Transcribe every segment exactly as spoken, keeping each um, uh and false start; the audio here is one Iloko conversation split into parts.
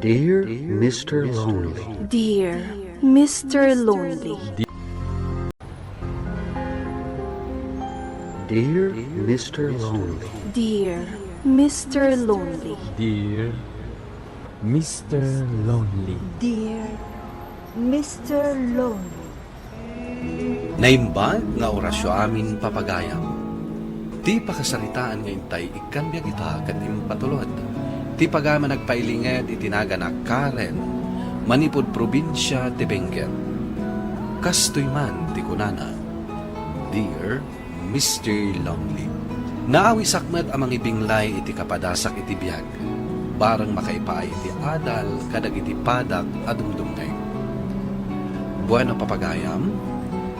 Dear Mister Lonely. Dear Mister Lonely. Dear Mister Lonely. Dear Mister Lonely. Dear Mister Lonely. Dear Mister Lonely. Naimbag nga orasyo amin, papagayam. Ti pakasaritaan nga intay ikkan biag ita ket impatulod ti pagayam a nagpailinged iti nagan a Karen, manipud probinsia ti Benguet. Kastoy man ti kunana, Dear Mister Lonely. Naawisak met a mangibinglay iti kapadasak iti biag, bareng makaipaay iti adal kadagiti padak a dumdumngeg. Bueno, papagayam,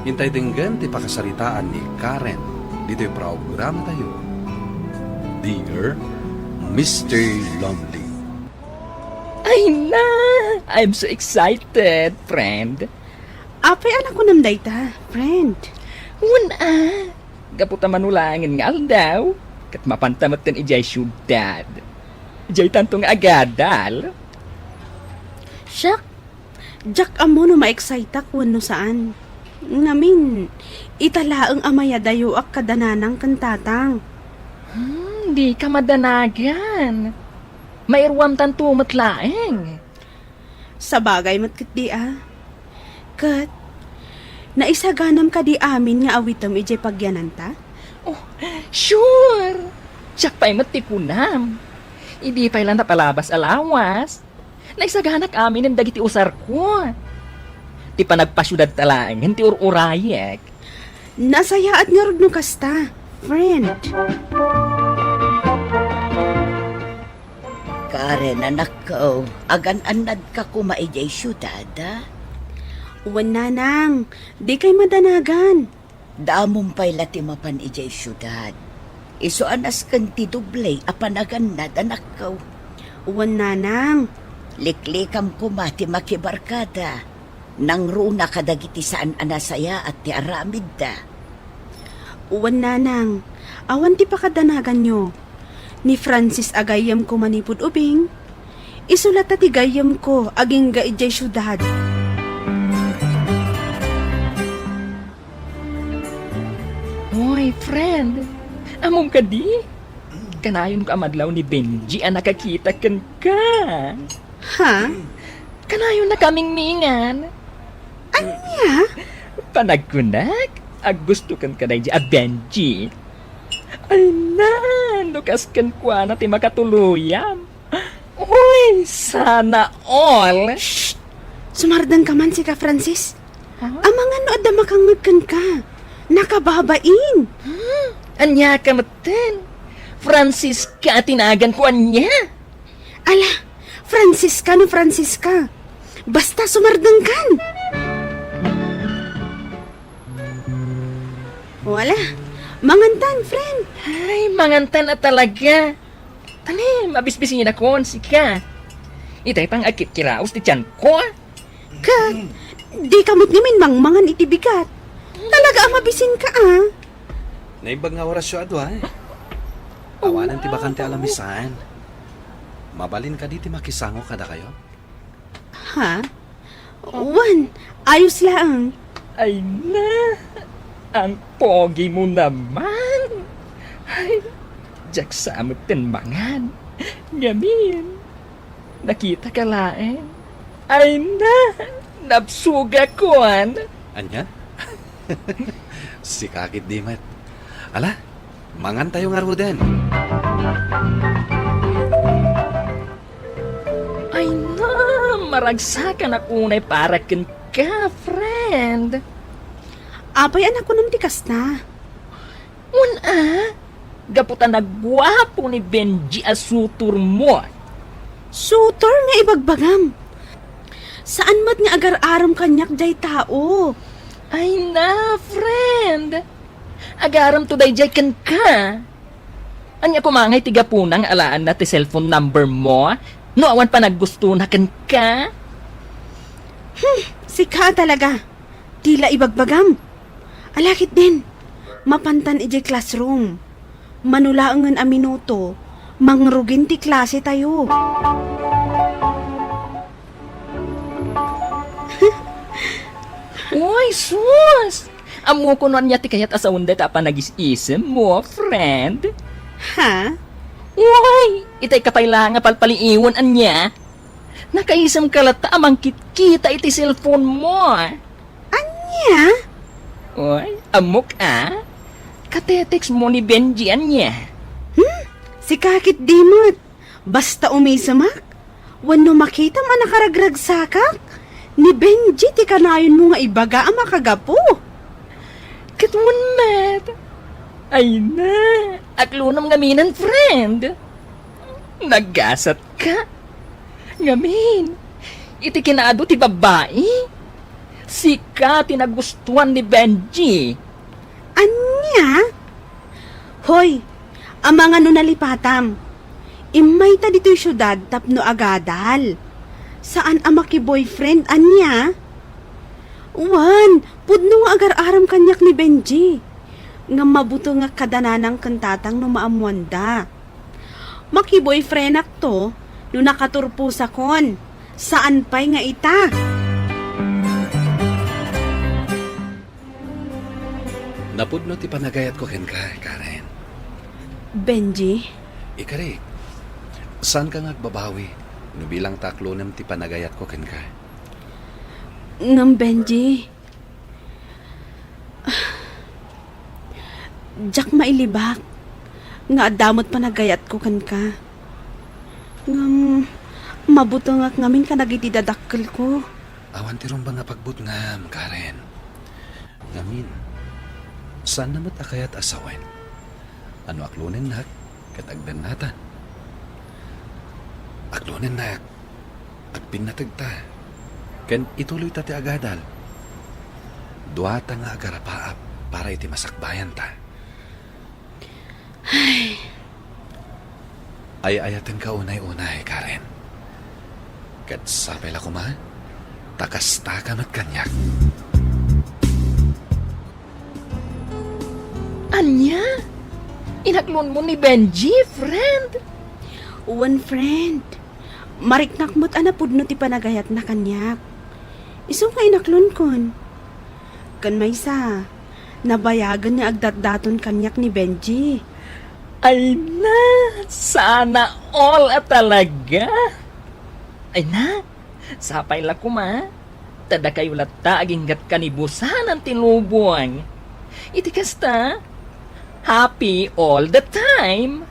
intay denggen ti pakasaritaan ni Karen ditoy programatayo, Dear Mister Lonely. Ay na! I'm so excited, friend. Apay a nakunam dayta, friend? Wen a, gapu ta mano laengen nga aldaw, ket mapanta metten idiay siudad. Idiaytanto nga agadal. Siak, diak ammo no ma-exciteak wenno saan. Ngamin, ita laeng a mayadayoak kada nanang ken tatang. Hmm, dika madanagan. Mairuamtanto met laeng. Sabagay met ketdi a. Ket, naisaganam kadi amin nga awitem idiay pagyananta? Oh, sure! Siak pay met ti kunam. Idi pay la napalabas a lawas, naisaganak aminen dagiti usarko. Ti panagpasiudadta laengen ti ur-urayek. Nasayaat ngarud no kasta, friend. Karen, anakko, agan-annadka koma idiay siudad, a? Wen, nanang, dikay madanagan. Damom pay la ti mapan idiay siudad. Isu a nasken ti doble a panagannad, anakko. Wen, nanang. Liklikam koma ti makibarkada. Nangruna kadagiti saan a nasayaat ti aramidda. Wen, nanang, awan ti pakadanaganyo. Ni Francis a gayyemko manipud ubing, isu latta ti gayyemko agingga idiay siudad. Oy, friend, ammom kadi? Kanayon nga amadlaw ni Benji a nakakita kenka. Ha? Kanayon a kamingmingan. Ania? Panagkunak, aggusto kenka daydi a Benji. Ay na, no kas kenkuana ti makatuloyam. Uy, sana all. Shh! Sumardengka man, sika, Francis. Huh? Amangan no adda makangngeg kenka. Nakababain. Hmm? Ania ka metten? Francisca ti naganko, ania? Ala, Francisca no Francisca. Basta sumardengkan. O, ala, mangantan, friend. Ay, mangantan a talaga. Tanem, mabisbisinakon, sika. Itay pang agkitkiraos ti tianko. Ket, dika met ngamin mangmangan iti bigat. Talaga a mabisinka, a. Naimbag nga orasyo a dua, e. Awanen ti bakante a lamisan. Mabalin kadi ti makisango kadakayo? Ha? Wen, ayos laeng. Ay na, ang pogi mo naman. Ay, diak sa metten mangan. Ngamin, nakitaka laeng. Ay na, nabsugakon. Ania? Sika ketdi met. Ala, mangantayo ngaruden. Ay na, maragsakanak unay para kenka, friend. Apay a nakunam ti kasta? Wen a, gapu ta naguapo ni Benji a sutormo. Sutor nga ibagbagam? Saan met nga agar-arem kaniak diay tao? Ay na, friend. Agaremto daydiay kenka. Ania koma ngay ti gapuna nga alaenna ti cellphone number mo no awan panaggustona kenka? Hmm, sika talaga. Ti la ibagbagam. Ala ketdin, mapantan idiay classroom. Mano laengen a minuto, mangrugin ti klasetayo. Uy, sus! Ammok no ania ti kayat a sawen dayta a panagis-isem mo, friend. Ha? Uy, itay ka pay la nga palpaliiwen ania? Nakaisem ka latta a mangkitkita iti cellphone mo. Ania? Uy, ammok a? Katetext mo ni Benji ania? Hmm? Sika ket di met. Basta umisemak, wenno makitam a nakaragragsakak, ni Benji ti kanayonmo nga ibaga a makagapu. Ket wen met. Ay na, aklonem ngamin, friend. Nagasat ka. Ngamin, iti kinaadu ti babbai, sika ti nagustuan ni Benji. Ania? Hoy, amangan no nalipatam. Immayta ditoy siudad tapno agadal. Saan a maki-boyfriend, ania? Wen, pudno nga agar-aram kaniak ni Benji. Ngem mabutengak kada nanang ken tatang no maammoanda. Maki-boyfriendakto no nakaturposakon. Saan pay nga ita? Napudno ti panagayatko kenka, Karen. Benji? Ikarik, saanka nga agbabawi no bilang ta aklonem ti panagayatko kenka. Ngem, Benji, diak mailibak nga adda met panagayatko kenka. Ngem, mabutengak ngamin kadagiti dadakkelko. Awan ti rumbeng a pagbutngam, Karen. Ngamin, saanna met a kayat a sawen. A no aklonennak ket agdennatan. Aklonennak, agpinnategta, ken ituloyta ti agadal. Duata nga agarapaap para iti masakbayanta. Ay. Ay-ayatenka unay-unay, Karen. Ket sapay la koma, ta kastaka met kaniak. Ania? Inaklonmo ni Benji, friend? Wen, friend. Mariknak met a napudno ti panagayatna kaniak. Isu nga inaklonkon. Ken maysa, nabayagen nga agdatdaton kaniak ni Benji. Ay na, sana all a talaga. Ay na, sapay la koma. Ta dakayo latta aginggat kanibusanan ti lubong. Iti kasta, happy all the time.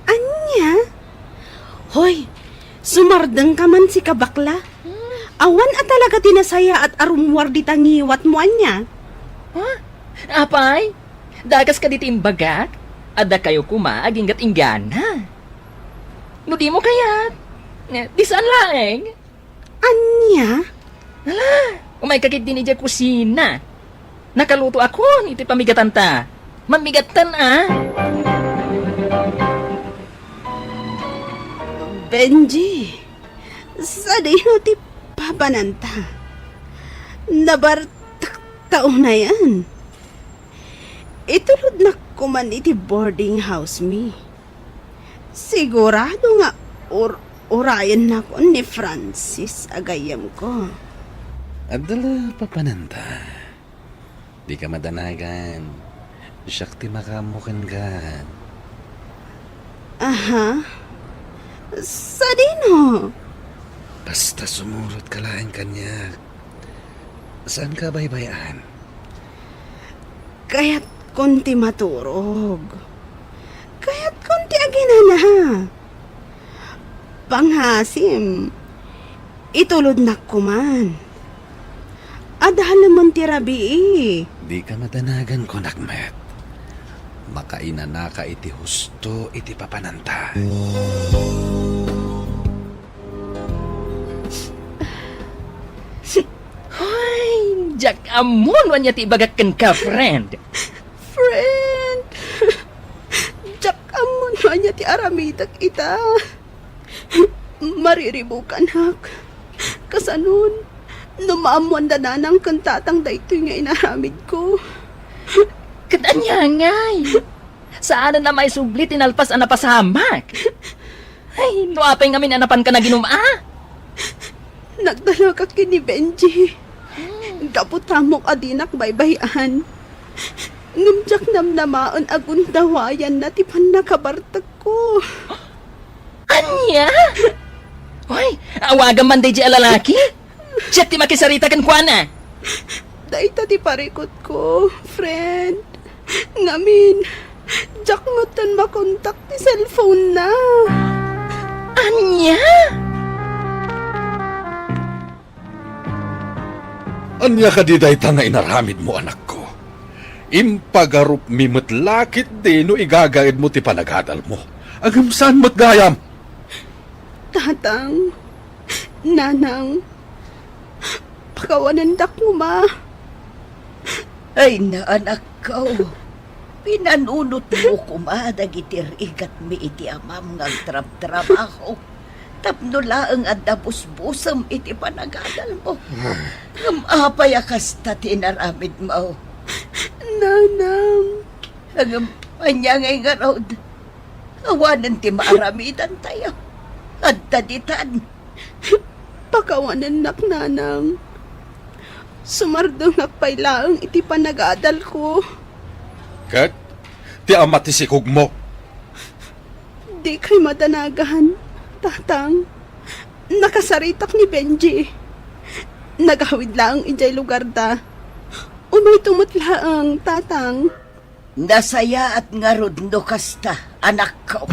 Ania? Hoy, sumardengka man, sika bakla. Awan a talaga ti nasayaat a rummuar dita ngiwatmo, ania? Ha? Apay, dagas kadi ti imbagak? Adda kayo koma aginggat-inggana. No dimo kayat, eh, di saan laeng. Ania? Ala, umayka ketdin idiay kusina. Nakalutoakon iti pamigatanta. Mammigattan a. Benji, sadino ti papananta? Nabartak ta unayen. Itulodnak koman iti boarding house mi. Sigurado nga ur-, urayennakon ni Francis a gayyemko. Adda la papananta. Dika madanagan. Siak ti makaammo kenka. Aha? Sadino? Basta sumurotka laeng kaniak. Saanka a baybay-an? Kayatkon ti maturog. Kayatkon ti aginana. Pangasim, itulodnak koman. Adalemen ti rabii. Dika madanagan, kunak met. Makainanaka iti husto iti papananta. Hoy, diak ammo no ania ti ibagak kenka, friend. Friend, diak ammo no ania ti aramidek ita. Mariribukanak. Kasanon, no maammoan da nanang ken tatang daytoy nga inaramidko. Ket ania ngay? Saanen a maisubli ti nalpas a napasamak. Ay, no apay ngamin a napanka naginum a? Nagdalaka ken ni Benji. Gapu ta ammok a dinak baybay-an. Ngem diak namnamaen a gundawayanna ti pannakabartekko. Ania? Hoy, awagam man daydiay a lalaki. Siak ti makisarita kenkuana. Dayta ti parikutko, friend. Ngamin, diak metten makontak ti cellphone-na. Ania? Ania kadi dayta nga inaramidmo, anakko? Impagarupmi met la ketdi no igagaedmo ti panagadalmo. Ngem saan met gayam? Tatang, Nanang, pakawanendak koma. Ay, anakko. Pinanunotmo koma dagiti rigatmi iti amam nga agtrabtrabaho tapno laeng adda busbusem iti panagadalmo. Ngem apay a kasta ti inaramidmo? Nanang. Ngem ania ngay ngarud? Awanen ti maaramidantayo. Adda ditan. Pakawanennak, Nanang. Sumardengak pay laeng iti panagadalko. Ket ti ama ti sikogmo? Dikay madanagan, Tatang. Nakasaritak ni Benji. Nagawid laeng idiay lugarda. Umayto met laeng, Tatang. Nasayaat ngarud no kasta, anakko.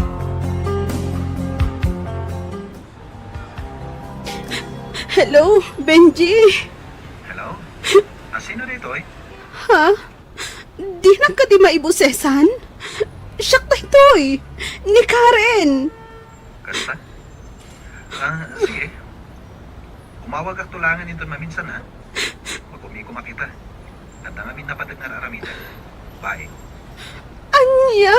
Hello, Benji. Hello? A, sino ditoy? Ha? Dinak kadi maibusesan? Siak daytoy, ni Karen. Kasta? A, sige. Umawagakto laengen inton maminsan, ha? Makumikom a kita. Adda ngamin napateg nga ar-aramidek. Bye. Ania?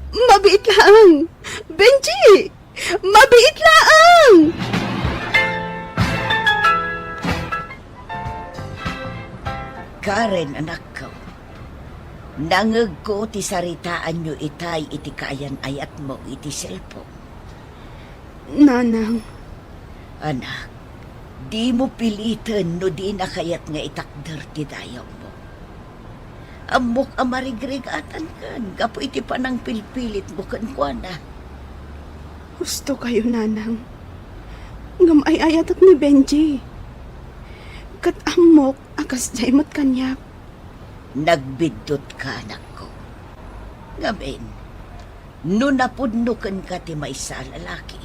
Mabiit laeng. Benji! Mabiit laeng! Karen, anakko, nangegko ti saritaanyo itay iti kaayan-ayatmo iti cellphone. Nanang. Anak, dimo piliten no dina kayat nga itakder ti dayawmo. Ammok a marigrigatankan gapu iti panangpilpilitmo kenkuana. Hustokayo, Nanang. Ngem ay-ayatek ni Benji. Ket ammok a kasdiay met kaniak. Nagbiddutka, anakko. Ngamin, no napudno kenka ti maysa a lalaki,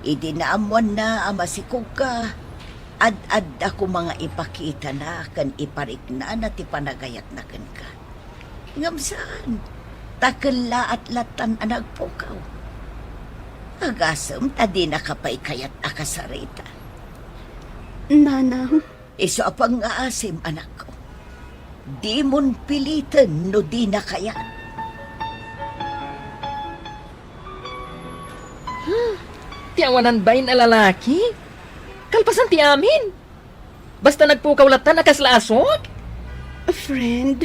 idi naammoanna a masikogka, ad-adda koma nga ipakitana ken ipariknana ti panagayatna kenka. Ngem saan, ta kellaat lattan a nagpukaw. Agasem ta dinaka pay kayat a kasarita. Nanang. Isu a pangngaasim, anakko. Dimon piliten no dina kayat. Hmm, ti awanan bain a lalaki? Kalpasan ti amin? Basta nagpukaw lattan a kasla asuk? A friend.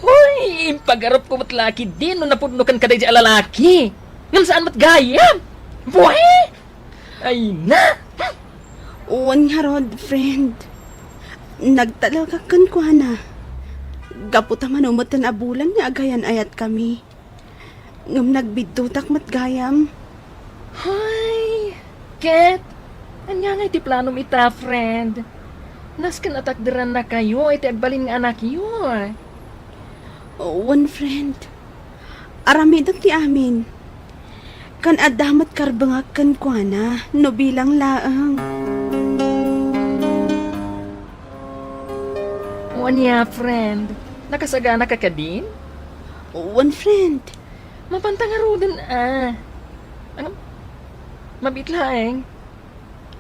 Hoy, impagarupko met la ketdi no napudno kenka daydiay a lalaki. Ngem saan met gayam? Buhi! Ay na! Wen ngarud, friend. Nagtalekak kenkuana. Gapu ta mano metten a bulan nga agayan-ayatkami. Ngem nagbiddutak met gayam. Hay, ket, ania ngay ti planom ita, friend? Nasken a takderannakayo iti agbalin nga anakyo. Wen, friend. Aramidek ti amin. Ken adda met karbengak kenkuana no bilang laeng. O ania, friend? Nakasaganaka kadin? Wen, friend. Mapanta ngaruden a. Ano? Mabiit laeng.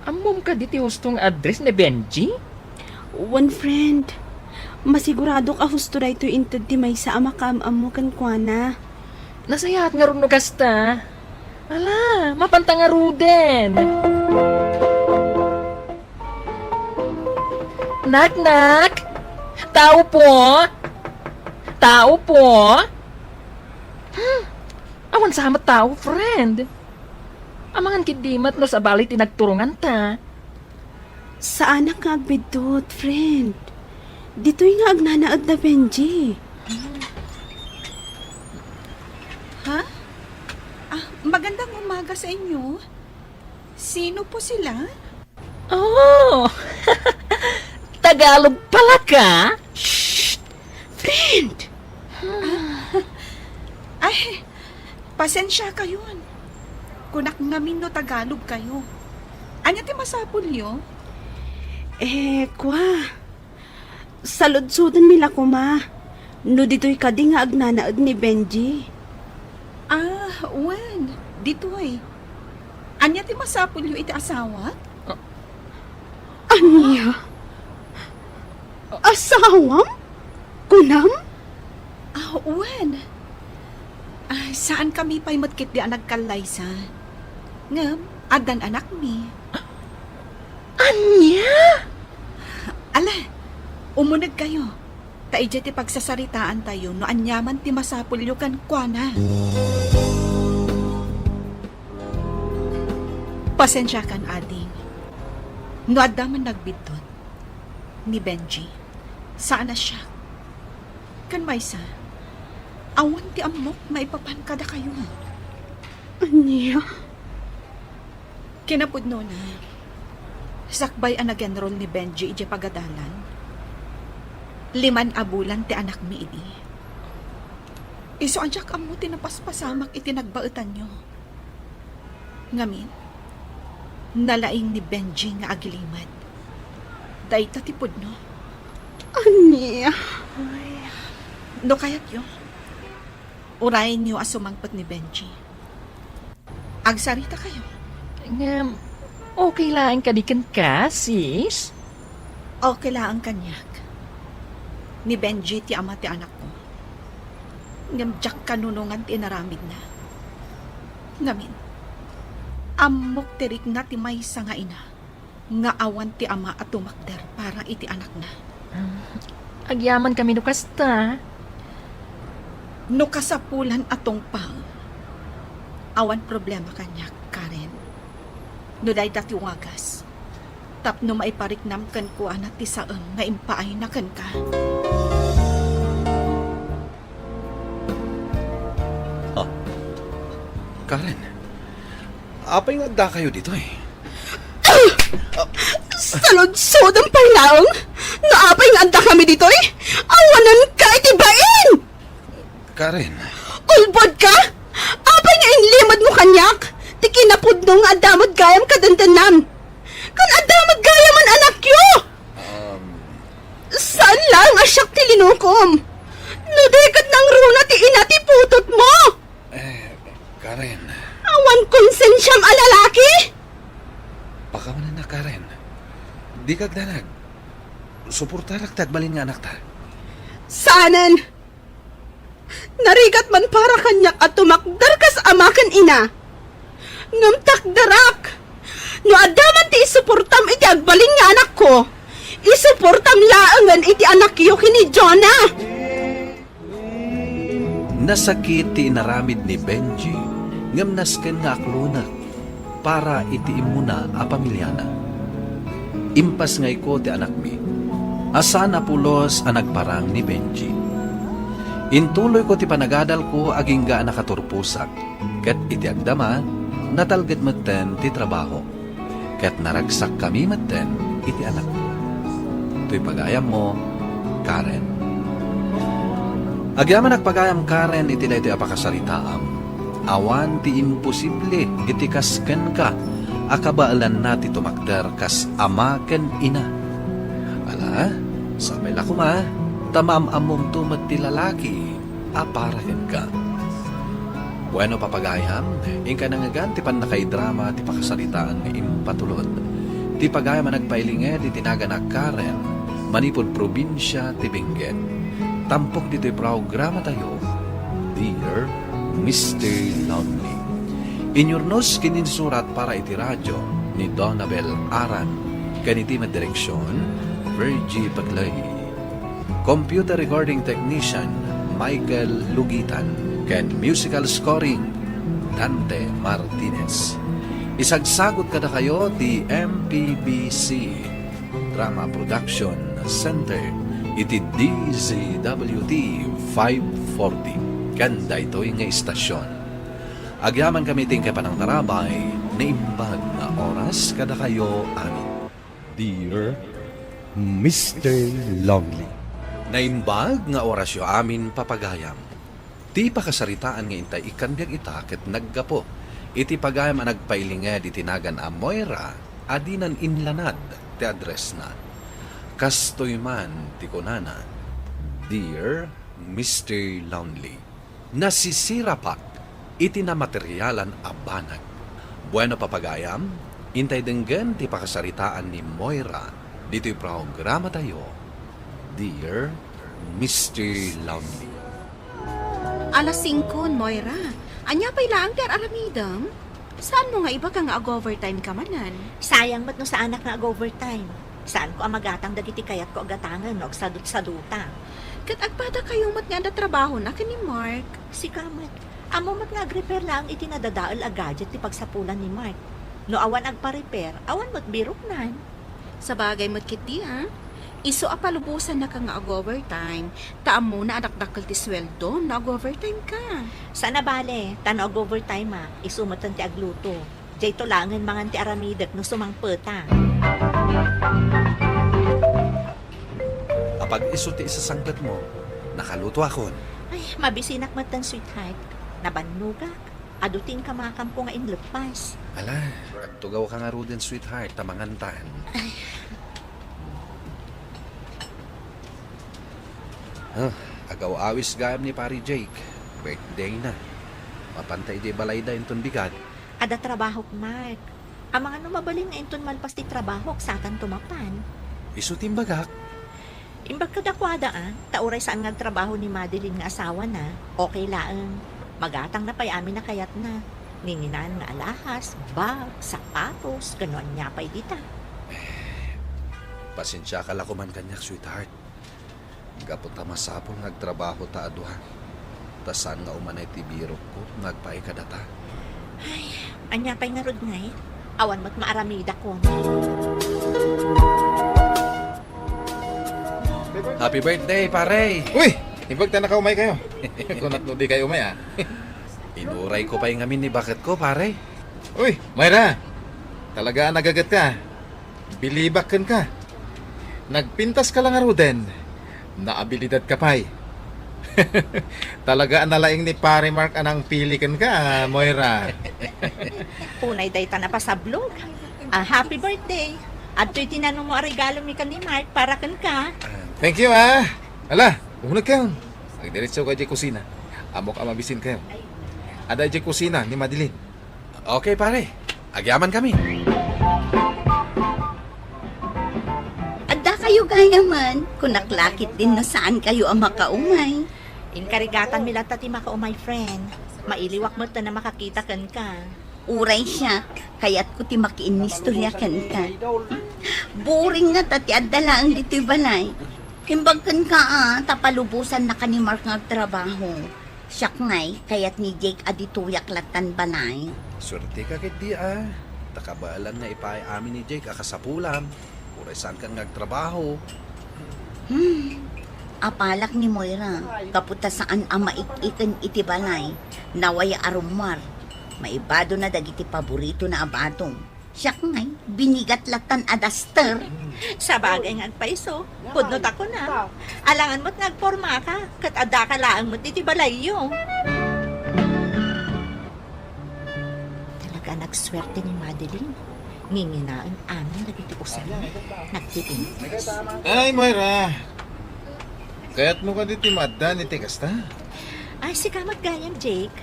Ammom kadi ti husto nga address ni Benji? Wen, friend. Masiguradok a husto daytoy inted ti maysa a makaam-ammo kenkuana. Nasayaat ngarud no kasta. Ala, mapanta ngaruden. Nak, nak! Tao po! Tao po! Hmm, awan sa met tao, friend. Amangan ketdi met no sabali ti nagturonganta. Saanak nga agbiddut, friend. Ditoy nga agnanaed da Benji. Ha? Ah, magandang umaga sa inyo. Sino po sila? Oh! Tagalog pala ka? Shh! Friend! Ay, pasensya kayon. Kunak ngamin no Tagalog kayo. Ania ti masapulyo? Eh, kwa. Saludsodenmi la koma. No ditoy kadi nga agnanaed ni Benji. Ah, wen. Ditoy. Ania ti masapulyo iti asawa? Ania? Asawam? Kunam? Ah, wen. Ah, saan kami pay met ketdi a nagkallaysa. Ngem, addan anakmi. Ania? Ala, umuneg kayo. Ta idiay ti pagsasaritaan tayo no aniaman ti masapulyo kenkuana. Pasensiakan, ading. No adda man nagbiddut, ni Benji, saan a siak. Ken maysa, awan ti ammok maipapan kadakayo. Ania? Kinapudnona, sakbay a nag-enroll ni Benji idiay pagadalan, liman a bulan ti anakmi idi. Isu a diak ammo ti napaspasamak iti nagbaetanyo. Ngamin, nalaing ni Benji nga agilimed. Dayta ti pudno. Ania? No kayatyo, urayenyo a sumangpet ni Benji. Agsarita kayo. Ngem, okay laeng kadi kenka, sis? Okay laeng kaniak. Ni Benji ti ama ti anakko. Ngem diak kanunongan ti inaramidna. Ngamin, ammok ti rikna ti maysa nga ina nga awan ti ama a tumakder para iti anakna. Ah, agyamankami no kasta. No kasapulan a tungpal, awan problema kaniak, Karen. No dayta ti wagas, tapno maipariknam kenkuana ti saem nga impaayna kenka. Ah, Karen, apay nga addakayo ditoy? Saludsodem pay laeng no apay nga addakami ditoy? Awanenka iti bain! Karen. Ulbodka? Apay nga inlimedmo kaniak ti kinapudno nga adda met gayam kadendennam? Ken adda met gayamen anakyo? Um, Saan laeng a siak ti linukom? No di ket nangruna ti ina ti putotmo? Eh, Karen. Awan konsensiam a lalaki? Pakawanenna, Karen. Dika agdanag. Suportarak ti agbalin nga anakta. Saanen. Narigat man para kaniak a tumakder kas ama ken ina. Ngem takderak. No adda man ti isuportam iti agbalin nga anakko, isuportam laengen iti anakyo ken ni Jonah. Nasakit ti inaramid ni Benji, ngem nasken nga aklonek para iti immuna a pamiliana. Impasngayko ti anakmi a saan a pulos a nagparang ni Benji. Intuloyko ti panagadalko agingga a nakaturposak, ket iti agdama, natalged metten ti trabaho. Ket naragsakkami metten iti anakko. Toy pagayammo, Karen. Agyamanak pagayam, Karen, iti daytoy a pakasaritaam. Awan ti imposible iti kas kenka a kabaelanna ti tumakder kas ama ken ina. Ala, sapay la koma, ta maam-ammomto met ti lalaki a para kenka. Bueno, papagayam, inka nangngegan ti pannakaidrama ti pakasaritaan nga impatulod ti pagayam a nagpailinged iti nagan a Karen, manipud probinsia ti Benguet. Tampok ditoy programatayo, Dear Mister Lonely. Inyurnos ken insurat para iti radio ni Donabel Aran, ken iti met direksion, Virgie Paclay. Computer Recording Technician, Michael Lugitan, ken musical scoring, Dante Martinez. Isagsagut kadakayo ti M P B C, Drama Production Center iti D Z W T five forty ken daytoy nga istasyon. Agyamankami iti inkay panangtarabay, naimbag nga oras kadakayo amin. Dear Mister Lonely. Naimbag nga orasyo amin, papagayam. Ti pakasaritaan nga intay ikkan biag ita ket naggapu iti pagayam a nagpailinged iti nagan a Moira a dinan inlanad ti addressna. Kastoy man ti kunana, "Dear Mister Lonely, nasisirapak iti namaterialan a banag." Bueno, papagayam, intay denggen ti pakasaritaan ni Moira ditoy programatayo, Dear Mister Lonely. Alas singko, Moira. Ania pay laeng ti ar-aramidem? Saanmo nga ibaga nga ag-overtime ka manen? Sayang met no saanak nga ag-overtime. Saanko a magatang dagiti kayatko a gatangen no agsadutsaduta. Ket agpadakayo met nga adda trabahona ken ni Mark. Sika met. Ammom met nga ag-repair laeng iti nadadael a gadget ti pagsapulan ni Mark. No awan agpa-repair, awan met biroknan. Sabagay met ketdi, a. Isu a palubosannaka nga ag-overtime, ta ammona a dakdakkel ti sueldom no ag-overtime ka. Saan a bale, ta no ag-overtime-ak, isu metten ti agluto. Dayto laengen mangan ti aramidek no sumangpeta. Apag isu ti isasangpetmo, nakalutoakon. Ay, mabisinak metten, sweetheart. Nabannogak. Adu ti inkamakamko nga inleppas. Ala, agtugawka ngaruden, sweetheart, ta mangantan. Ay. Ah, agaw-awis gayam ni Pare Jake. Birthday na. Mapanta idiay balayda inton bigat. Adda trabahok, Mark. Amangan no mabalin nga inton malpas ti trabahok, sakanto mapan. Isu ti imbagak. Imbag kadakuada, a, ta uray saan nga agtrabaho ni Madeline nga asawana, okay laeng. Magatangna pay amin a kayatna. Nginginaan nga alahas, bag, sapatos, ken no ania pay dita. Pasensiaka la koman kaniak, sweetheart. Gapu ta masapul nga agtrabaho ta a dua. Ta saan nga umanay ti birokko nga agpaay kadata. Ay, ania pay ngarud ngay? Awan met maaramidakon. Happy birthday, pare! Uy! Imbag ta nakaumay kayo. Kunak no di kayo umay, ah. Inuray ko pay ngamin ni baketko, pare. Uy, Moira! Talaga a nagaget ka. Bilibak kenka. Nagpintas ka lang ngaruden. Naabilidad ka pay. Talaga a nalaing ni Pare Mark a nangpili kenka, Moira. Unay dayta napasablog. Ah, happy birthday. Adtoy tinanong mo a regalo mi ken ni Mark para kenka. Thank you, ah. Ala, umuneg kayo. Agdiretso ka di kusina. Amok a mabisin kayo. Ada di kusina ni Madeline. Okay, pare. Agyaman kami. Adda kayo gayaman. Kunak lakit din na saan kayo a makaumay. Inkarigatan mi latta ti makaumay, friend. Mailiwak met na makakita kenka. Uray siak, kayatko ti makiinnistorya kenka. Boring nga ta ti adda laeng ditoy balay. Imbag kenka, a, ta palubosannaka ni Mark nga agtrabaho. Siak ngay, kayat ni Jake a ditoyak lattan balay. Suerte ka ketdi, a. Ta kabaelan nga ipaay amin ni Jake a kasapulam. Uray saankan nga agtrabaho. Hmm. Apalak ni Moira, gapu ta saan a maik-iken iti balay, nawaya a rummuar. Maibadona dagiti paboritona a badong. Siak ngay, binigat lattan a daster. Sabagay nga agpaiso, pudno ta kuna. Alangan met nga agpormaka, ket addaka laeng met iti balayyo. Talaga a nagsuerte ni Madeline. Nginginaen amin dagiti usayen. Nagtipintas. Ay, Moira! Kayatmo kadi ti maaddan iti kasta? Ay, sika met gayam, Jake.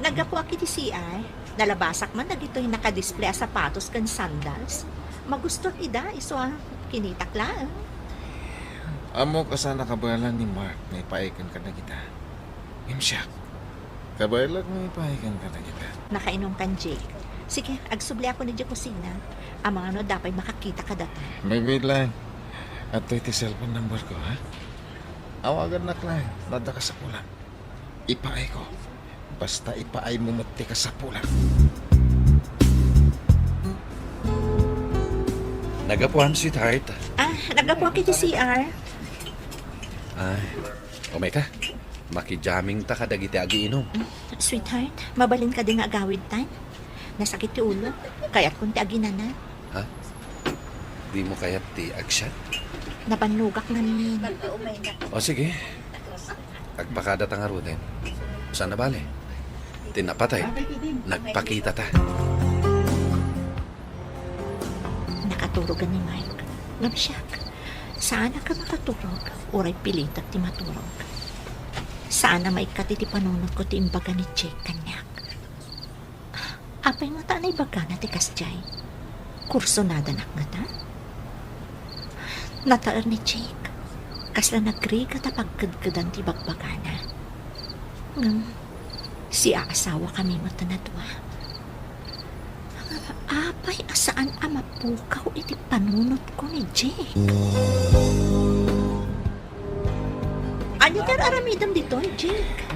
Naggapuak iti C R. Nalabasak man dagitoy nakadisplay a sapatos ken sandals. Magustuak ida, isu a kinitak laeng. Ammok a saan a kabaelan ni Mark nga ipaay kenka dagita. Ngem siak, kabaelak nga ipaay kenka dagita. Nakainumkan, Jake. Sige, agsubliakon idiay kusina. Amangan no adda pay makakita kadata. Wait, wait lang. Adtoy ti cellphone number ko, ha? Awagannak lang no adda kasapulam. Ipaayko. Basta ipaaymo met ti kasapulam. Naggapuam, sweetheart. Ah, naggapuak iti C R. Ay, umayka. Makijammingta kadagiti agiinum. Sweetheart, mabalin kadi nga agawidtan? Nasakit ti ulo. Kayatkon ti aginana. Ha? Dimo kayat ti agsiat? Nabannogak ngamin. O sige. Agpakadata ngaruden. Saan a bale? Ti napatay, nagpakitata. Nakaturogan ni Mike. Ngem siak, saanak a makaturog, uray pilitek ti maturog. Saan a maikkat iti panunotko ti imbaga ni Jake kaniak. Apay ngata a naibagana ti kasdiay? Kursonadanak ngata? Nataer ni Jake. Kasla nagrigat a pagkedkedan ti bagbagana. Ngem, siaasawakami met a nadua. Apay a saan a mapukaw iti panunotko ni Jake? Ania ti ar-aramidem ditoy, Jake?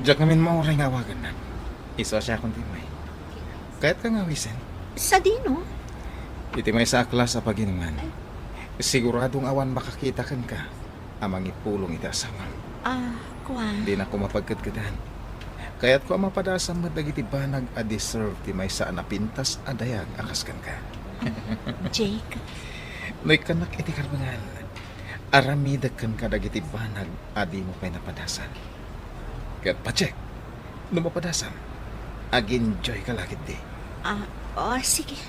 Diak ngamin mauray nga awagannak. Isu a siakon ti immay. Kayatka nga awisen? Sadino? Iti maysa a klas a paginuman. Sigurado nga awan makakita kenka a mangipulong iti asawam. Ah, kua. Dinak koma pagkedkedan. Kayatko a mapadasam met dagiti banag a deserve ti maysa a napintas a dayag a kas kenka. Jake. No ikkannak iti karbengan, aramidek kenka dagiti banag a dimo pay napadasan. Ket pa-check, no mapadasam, ag-enjoy ka la ketdi. Ah, oh, sige.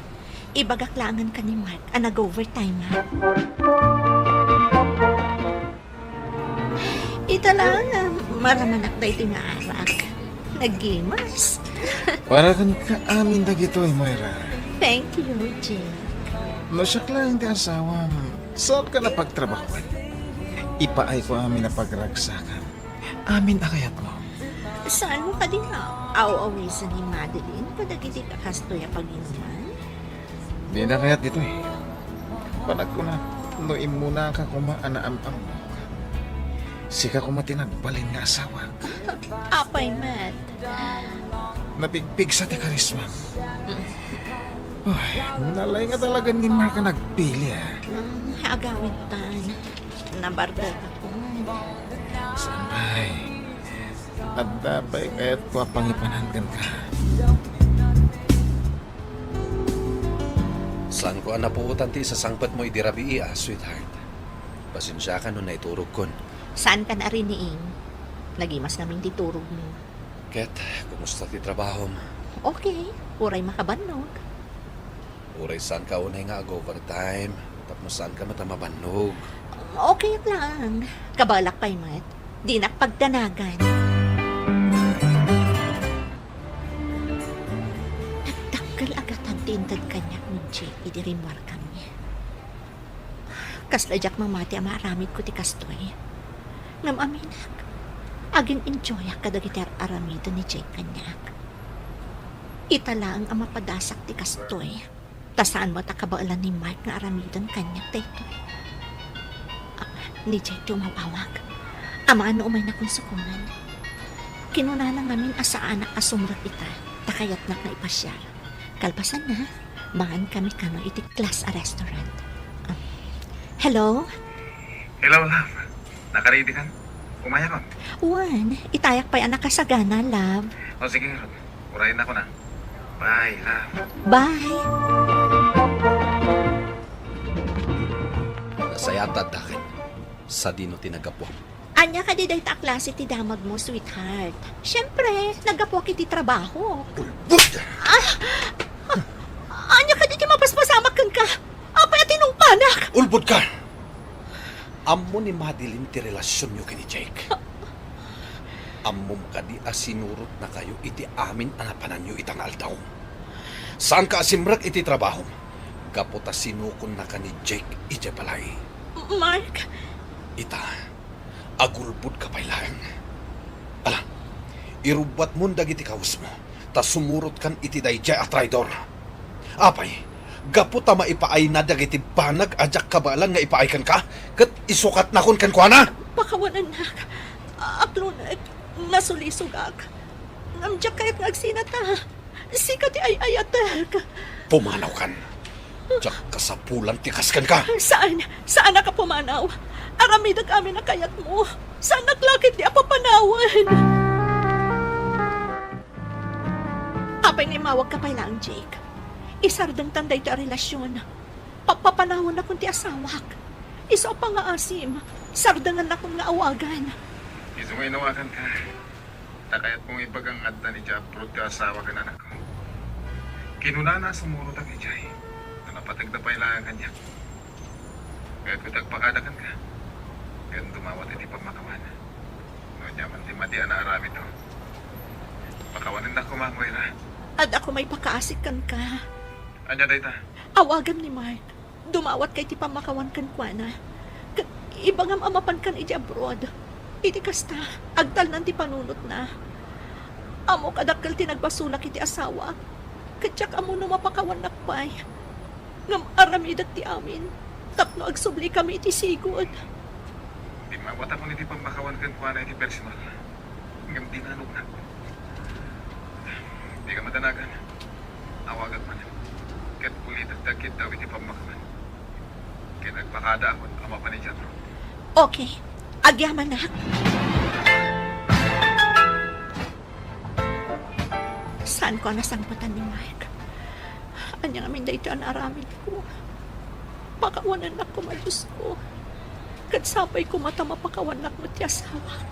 Ibagak laengen ken ni Mark a nag-overtime, ha? Ita laeng, ah, maramanak daytoy nga arak. Naggimas. Para kenka amin dagitoy, Moira. Thank you, Jake. No siak laeng ti asawam, saanka a pagtrabahoan? Ipaayko amin a pagragsakam. Amin a kayatmo. Saanmo kadi nga aw-awisen ni Madeline kadagiti kakastoy a paginuman? Dina kayat ditoy. Panagkunak, no immunaka koma a naam-ammok, sika koma ti nagbalin nga asawak. Apay met? Napigpigsa ti karismam. Ay, nalaing a talagan ni Mark a nagpili, ah. Mm, agawidtan. Nabargogak. Saan pay? Adda pay kayatko a pangipanan kenka. Saanko a napuotan ti isasangpetmo idi rabii, ah, sweetheart. Pasensiaka no naiturogkon. Saanka a riniing. Nagimas ngamin ti turogmo. Ket, kumusta ti trabahom? Okay, uray makabannog. Uray saanka unay nga ag-overtime, tapno saanka met a mabannog. Okay laeng. Kabaelak pay met. Dinak pagdanagan. Nagdakkel a gatad ti inted kaniak ni Jake idi rimmuarkami. Kasla diak mamati a maaramidko ti kastoy. Ngem aminak, agin-enjoyak kadagiti ar-aramiden ni Jake kaniak. Ita laeng a mapadasak ti kastoy, ta saan met a kabaelan ni Mark nga aramiden kaniak daytoy. Ah, ni Jake ti umaw-awag. Amangan no umaynakon sukongen. Kinunana ngamin a saanak a sumrek ita, ta kayatnak nga ipasiar. Kalpasanna, mangankami kano iti class a restaurant. Ah, hello? Hello, love. Nakaready kan? Umayakon. Wen, itayak pay a nakasagana, love. O, sige, Ruth. Urayennakon a. Bye, love. Bye. Nasayaat addaken. Sadino ti naggapuam? Ania kadi dayta a klase ti damagmo, sweetheart? Siempre, naggapuak iti trabaho. Ulbod! Ah! Ah! Ania kadi ti mapaspasamak kenka? Apay a tinungpanak? Ulbod ka! Ammo ni Madeline ti relasionyo ken ni Jake. Ammom kadi a sinurotnakayo iti amin a napananyo ita nga aldaw? Saanka a simrek iti trabahom gapu ta sinukonnaka ni Jake idiay balay. Mark! Ita, agulbodka pay laeng. Ala, irubbuatmon dagiti kawesmo, ta sumurotkan iti daydiay a traidor. Apay, gapu ta maipaayna dagiti banag a diak kabaelan nga ipaay kenka, ket isukatnakon kenkuana? Pakawanennak. Aklonek, nasulisogak. Ngem diak kayat nga agsinata. Sika ti ay-ayatek. Pumanawkan. Diak kasapulan ti kas kenka. Saan, saannak a pumanaw. Aramidek amin a kayatmo. Saanak la ketdi a papanawen. Apay nga immawagka pay laeng, Jake? Isardengtan daytoy a relasyon. Pappapanawennakon ti asawak. Isu a pangngaasim, sardengennakon nga awagan. Isu nga inawaganka, ta kayatko nga ibaga nga addan idiay abroad ti asawa ken anakko. Kinunana a sumurotak idiay, ta napategda pay laeng kaniak. Kayatko ti agpakada kenka, ken dumawat iti pammakawan. No ania man ti madi a naaramidmo, pakawanennak koma, Moira. Adda koma ipakaasik kenka. Ania dayta? Awagam ni Mark. Dumawatka iti pammakawan kenkuana. Ket ibagam a mapankan idiay abroad. Iti kasta, agtalnan ti panunotna. Ammok a dakkel ti nagbasolak iti asawak. Ket diak ammo no mapakawannak pay. Ngem aramidek ti amin tapno agsublikami iti sigud. Dimawatakon iti pammakawan kenkuana iti personal. Ngem dinanognak. Dika madanagan. Awagak manen. Ket ulitek ti agkiddaw iti pammakawan. Ket agpakadaakon a mapan idiay abroad. Okay. Agyamanak. Saanko a nasangpetan ni Mark. Ania ngamin daytoy a naaramidko? Pakawanennak koma, Diosko. Ket sapay koma ta mapakawannak met ti asawak.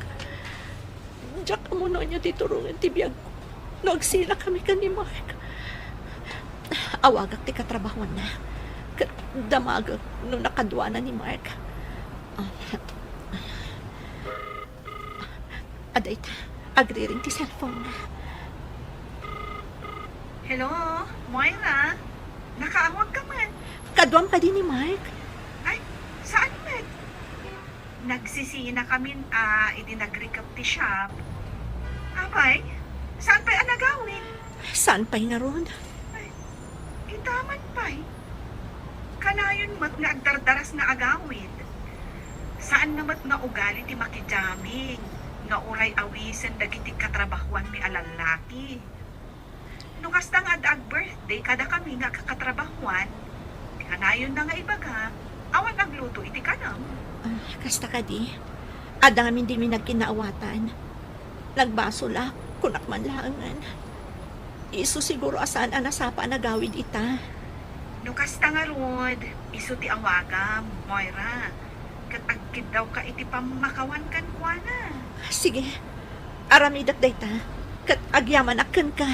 Diak ammo no ania ti turongen ti biagko no agsinakami ken ni Mark. Awagak ti katrabahuanna. Ket damagek no nakaduana ni Mark. Ah, adda ita, agriring ti cellphone-na. Hello, Moira? Nakaawagka man? Kaduam kadi ni Mark? Ay, saan met? Nagsisinakamin a idi nagrikep ti shop. Apay, saan pay a nagawid? Saan pay ngarud? Ay, ita man pay. Kanayon met nga agdardaras nga agawid. Saan na met nga ugali ti makijaming nga uray awisen dagiti katrabahuanmi a lallaki. No kasta nga adda ag-birthday kadakami nga kakatrabahuan, kanayonna nga ibaga, awan agluto iti kanam. Ah, kasta kadi. Adda ngamin dimi nagkinaawatan. Nagbasolak, kunak man laengen. Isu siguro a saan a nasapa a nagawid ita. No kasta ngarud, isu ti awagam, Moira. Ket agkiddawka iti pammakawan kenkuana. Sige, aramidek dayta, ket agyamanak kenka.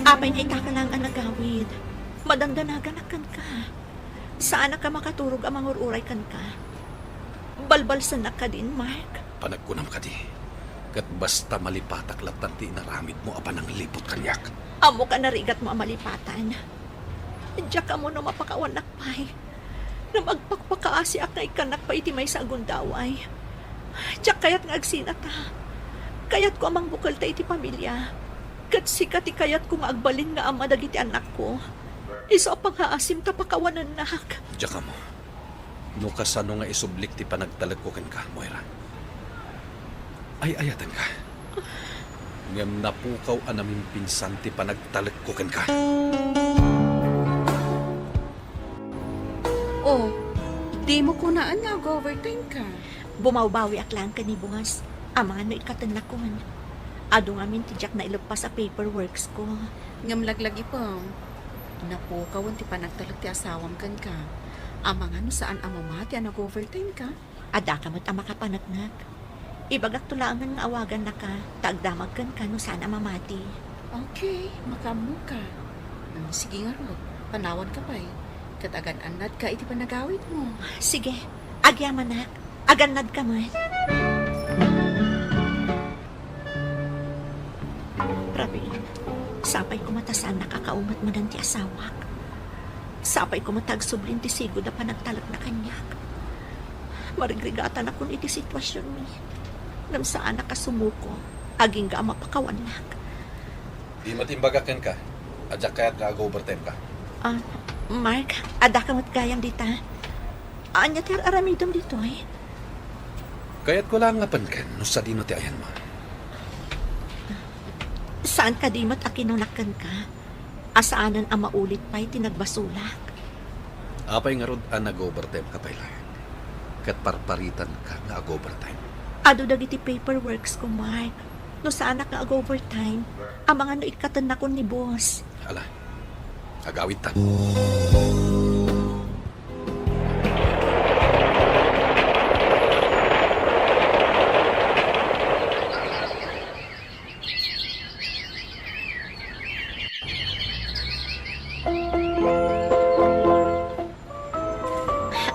Apay nga itaka laeng a nagawid, madandanaganak kenka. Saanak a makaturog a mangur-uray kenka. Balbalsennak kadin, Mark? Panagkunam kadi, ket basta malipatak lattan ti inaramidmo a panangliput kaniak. Ammok a narigatmo a malipatan. Diak ammo no mapakawannak pay. Ngem agpakpakaasiak nga ikkannak pay iti maysa a gundaway. Diak kayat nga agsinata. Kayatko a mangbukelta iti pamilia. Ket sika ti kayatko nga agbalin nga ama dagiti anakko. Isu a pangngaasim ta pakawanennak. Diak ammo no kasano nga isublik ti panagtalekko kenka, Moira. Ay-ayatenka. Ngem napukaw a namimpinsan ti panagtalekko kenka. Oh, dimo kunaan nga ag-overtime ka? Bumawbawiak laeng ken ni boss. Amangan no ikkatennakon. Adu ngamin ti diak naileppas a paperworks ko. Ngem laglagipem, napukawen ti panagtalek ti asawam kenka. Amangan no saan a mamati a nag-overtime ka? Addaka met a makapaneknek. Ibagakto laengen nga awagannaka, ta agdamag kenka no saan a mamati. Okay, makaammoka. Mm, sige ngarud, panawanka pay. Ket agan-annadka iti panagawidmo. Sige, agyamanak. Agannadka met. Pravin, sapay koma ta saan nakakaumat manen ti asawak. Sapay koma ta agsublin ti sigud a panagtalekna kaniak. Marigrigatanakon iti situasionmi. Ngem saanak a sumuko, agingga a mapakawannak. Di met imbagak kenka a diak kayat nga ag-overtime ka. Ah, Mark, addaka met gayam dita. Ania ti ar-aramidem ditoy? Kayatko laeng nga penken no sadino ti ayanmo. Saan kadi met a kinunak kenka? a saanen a maulit pay ti nagbasolak. Apay ngarud a nag-overtime ka pay laeng? Ket parparitan ka nga ag-overtime. Adu dagiti paperworks ko, Mark. No saanak nga ag-overtime, amangan no ikkatennakon ni boss. Ala, agawidtan.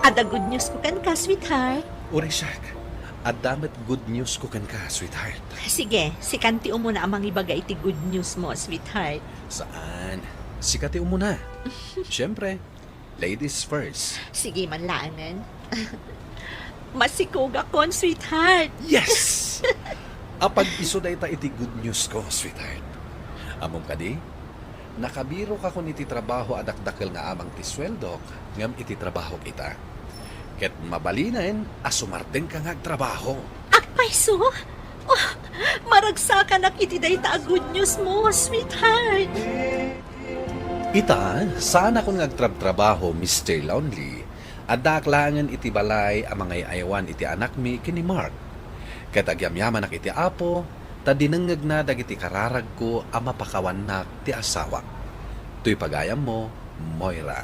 Adda good news ko kenka, sweetheart. Uray siak, adda met good news ko kenka, sweetheart. Sige, sikan ti umuna a mangibaga iti good news mo, sweetheart. Saan? Sika ti umuna. Siyempre, ladies first. Sige man laengen. Masikogakon, sweetheart. Yes! Apag isu dayta iti good news ko, sweetheart. Ammom kadi? Nakabirokakon iti trabaho a dakdakkel nga amang ti sueldok, ngem iti trabahok ita, ket mabalinen a sumardengka nga agtrabaho. Apay isu? Oh, maragsakanak iti dayta a good news mo, sweetheart. Ita, saanakon nga agtrabtrabaho, Mister Lonely. Addaak laengen iti balay a mangay-aywan iti anakmi ken ni Mark. Ket agyamyamanak iti Apo, ta dinengngegna dagiti kararagko a mapakawannak ti asawak. Toy pagayammo, Moira.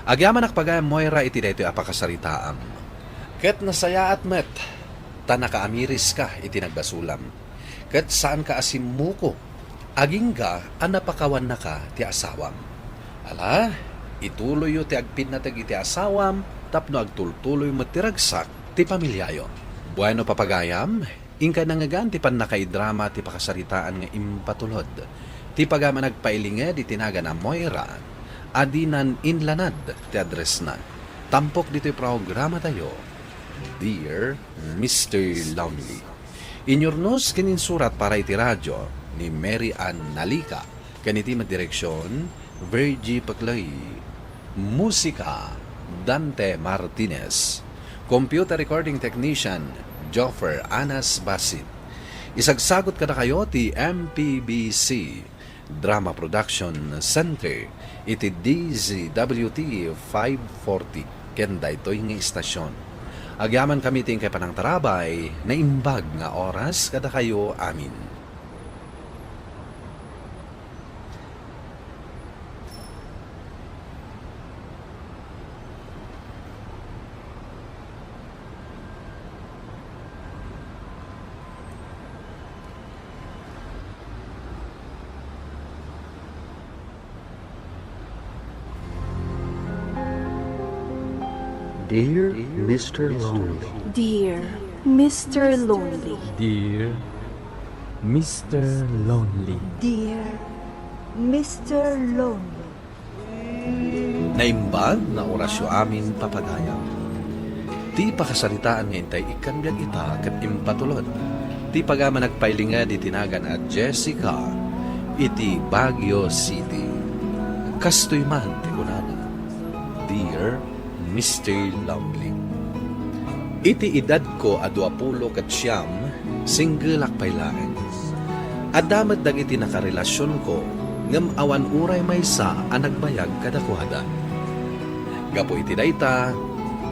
Agyamanak pagayam, Moira, iti daytoy a pakasaritaam. Ket nasayaat met, ta nakaamiriska iti nagbasolam. Ket saanka a simmuko, agingga a napakawannaka ti asawam. Ala, ituloyyo ti agpinnateg iti asawam tapno agtultuloy met ti ragsak ti pamiliayo. Bueno, papagayam, inkay nangngegan ti pannakaidrama ti pakasaritaan nga impatulod. Ti pagayam a nagpailinged iti nagan a Moira, a dinan inlanad ti addressna. Tampok ditoy programatayo, Dear Mister Lonely. Inyurnos ken insurat para iti radio ni Mary Ann Nalica, ken iti met direksion, Virgie Paclay. Musika, Dante Martinez. Computer recording technician, Joffer Anas Basit. Isagsagot kadakayo ti M P B C Drama Production Center iti D Z W T five forty ken daytoy nga istasyon. Agyamankami ti inkay panangtarabay, naimbag nga oras kadakayo amin. Dear Mister Lonely. Dear Mister Lonely. Dear Mister Lonely. Dear Mister Lonely. Naimbag nga orasyo amin, papagayam. Ti pakasaritaan nga intay ikkan biag ita ket impatulod ti pagayam a nagpailinged iti nagan a Jessica iti Baguio City. Kastoy man ti kunana, Dear Mister Lonely. Iti edadko a duapulo ket siam, singgelak pay laeng. Adda met dagiti nakarelasionko, ngem awan uray maysa a nagbayag kadakuada. Gapu iti dayta,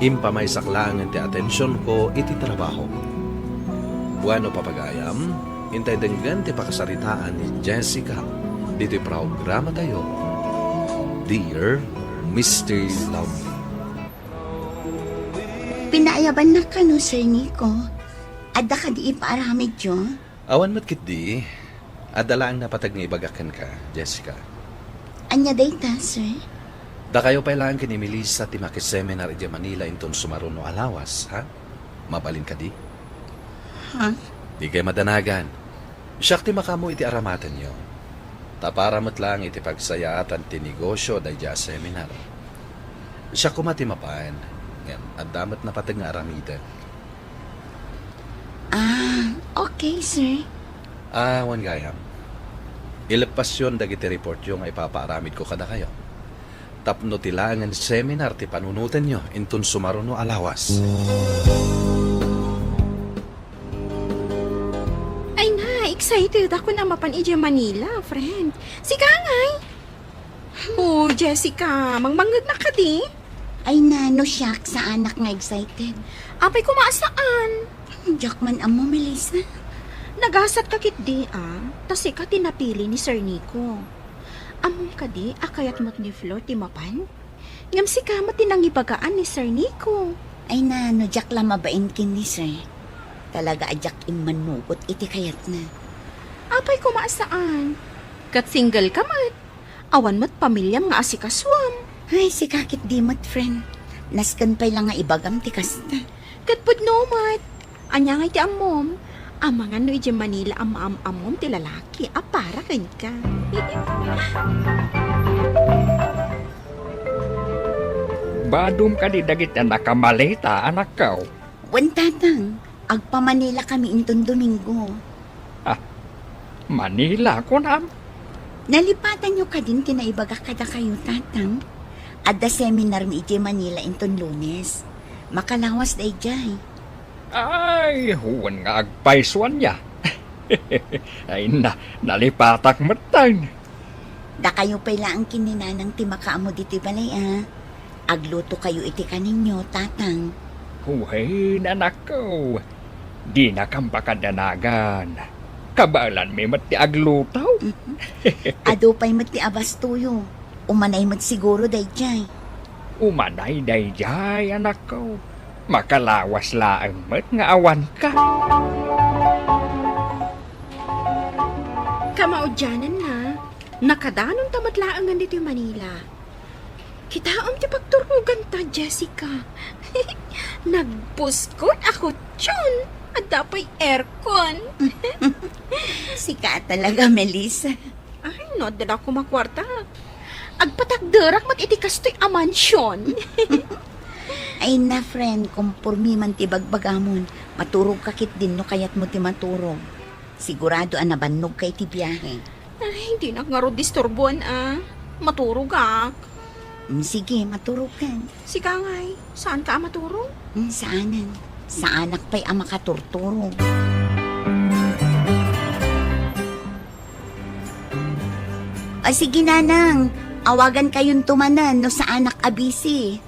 impamaysak laengen ti atensionko iti trabaho. Bueno, papagayam, intay denggen ti pakasaritaan ni Jessica ditoy programatayo, Dear Mister Love. Pinaayabannak kano, Sir Nico? Adda kadi ipaaramidyo? Awan met ketdi. Adda laeng napateg nga ibagak kenka, Jessica. Ania dayta, sir? Dakayo pay laeng ken ni Melissa ti makiseminar idiay Manila inton sumaruno a lawas, ha? Mabalin kadi? Ha? Dikay madanagan. Siak ti makaammo iti aramatenyo. Ta para met laeng iti pagsayaatan ti negosyo daydiay a seminar. Siak koma ti mapan, ngem adda met napateg nga aramiden. Ah, okay, sir. Ah, wen gayam. Ileppasyon dagiti reportyo nga ipapaaramidko kadakayo. Tapno ti laengen seminar ti panunotenyo inton sumaruno a lawas. Ay na, excited ako a mapan idiay Manila, friend. Sika ngay? Oh, Jessica, mangmangngegnak kadi? Ay, nano, siak, saanak nga excited. Apay koma a saan? Diak man ammo, Melissa. Nagasat ka ketdi, a, ta sika ti napili ni Sir Nico. Ammom kadi a kayat met ni Flor ti mapan? Ngem sika met ti nangibagaan ni Sir Nico. Ay, nano, diak la mabain ken ni Sir. Talaga a diak immanugot iti kayatna. Apay koma a saan? Ket single ka met. Awan met pamiliam nga asikasuam. Ay, sika ketdi met, friend. Nasken pay la nga ibagam ti kasta. Ket pudno met. Ania ngay ti ammom? Amangan no idiay Manila a maam-ammom ti lalaki a para kenka. Badom kadi dagiti a nakamaleta, anakko? Wen, Tatang. Agpa-Manila kami inton Domingo. Ah, Manila, kunam? Nalipatanyo kadin ti naibagak kadakayo, Tatang? Adda seminarmi idiay Manila inton Lunes. Makalawas daydiay. Ay, wen nga agpayso ania. Ay, na, nalipatak metten. Dakayo pay laeng ken ni Nanang ti makaammo ditoy balay, a. Aglutokayo iti kaninyo, Tatang. Wen, anakko. Dinakam pakadanagan. Kabaelanmi met ti agluto. Mhm. Adu pay met ti abastoyo. Umanay met siguro daydiay. Umanay daydiay, anakko. Makalawas laeng met nga awanka. Kamaudiananna, nakadanonta met laengen ditoy Manila. Kitaem ti pagturoganta, Jessica. Nagbuskod a kutson. Adda pay aircon. Sika talaga, Melissa. Ay, no, adda la koma kuarta. Agpatakderak met iti kastoy a mansion. Ay na, friend, kompormi man ti bagbagamon. Maturogka ketdin no kayatmo ti maturog. Sigurado a nabannogka iti biahe. Ay, dinak ngarud disturboen a. Maturogak. Mm, sige, maturogkan. Sika ngay, saanka a maturog? Mm, saanen. Saanak pay a makaturturog. O sige, Nanang, awagankayonto manen no saanak a busy.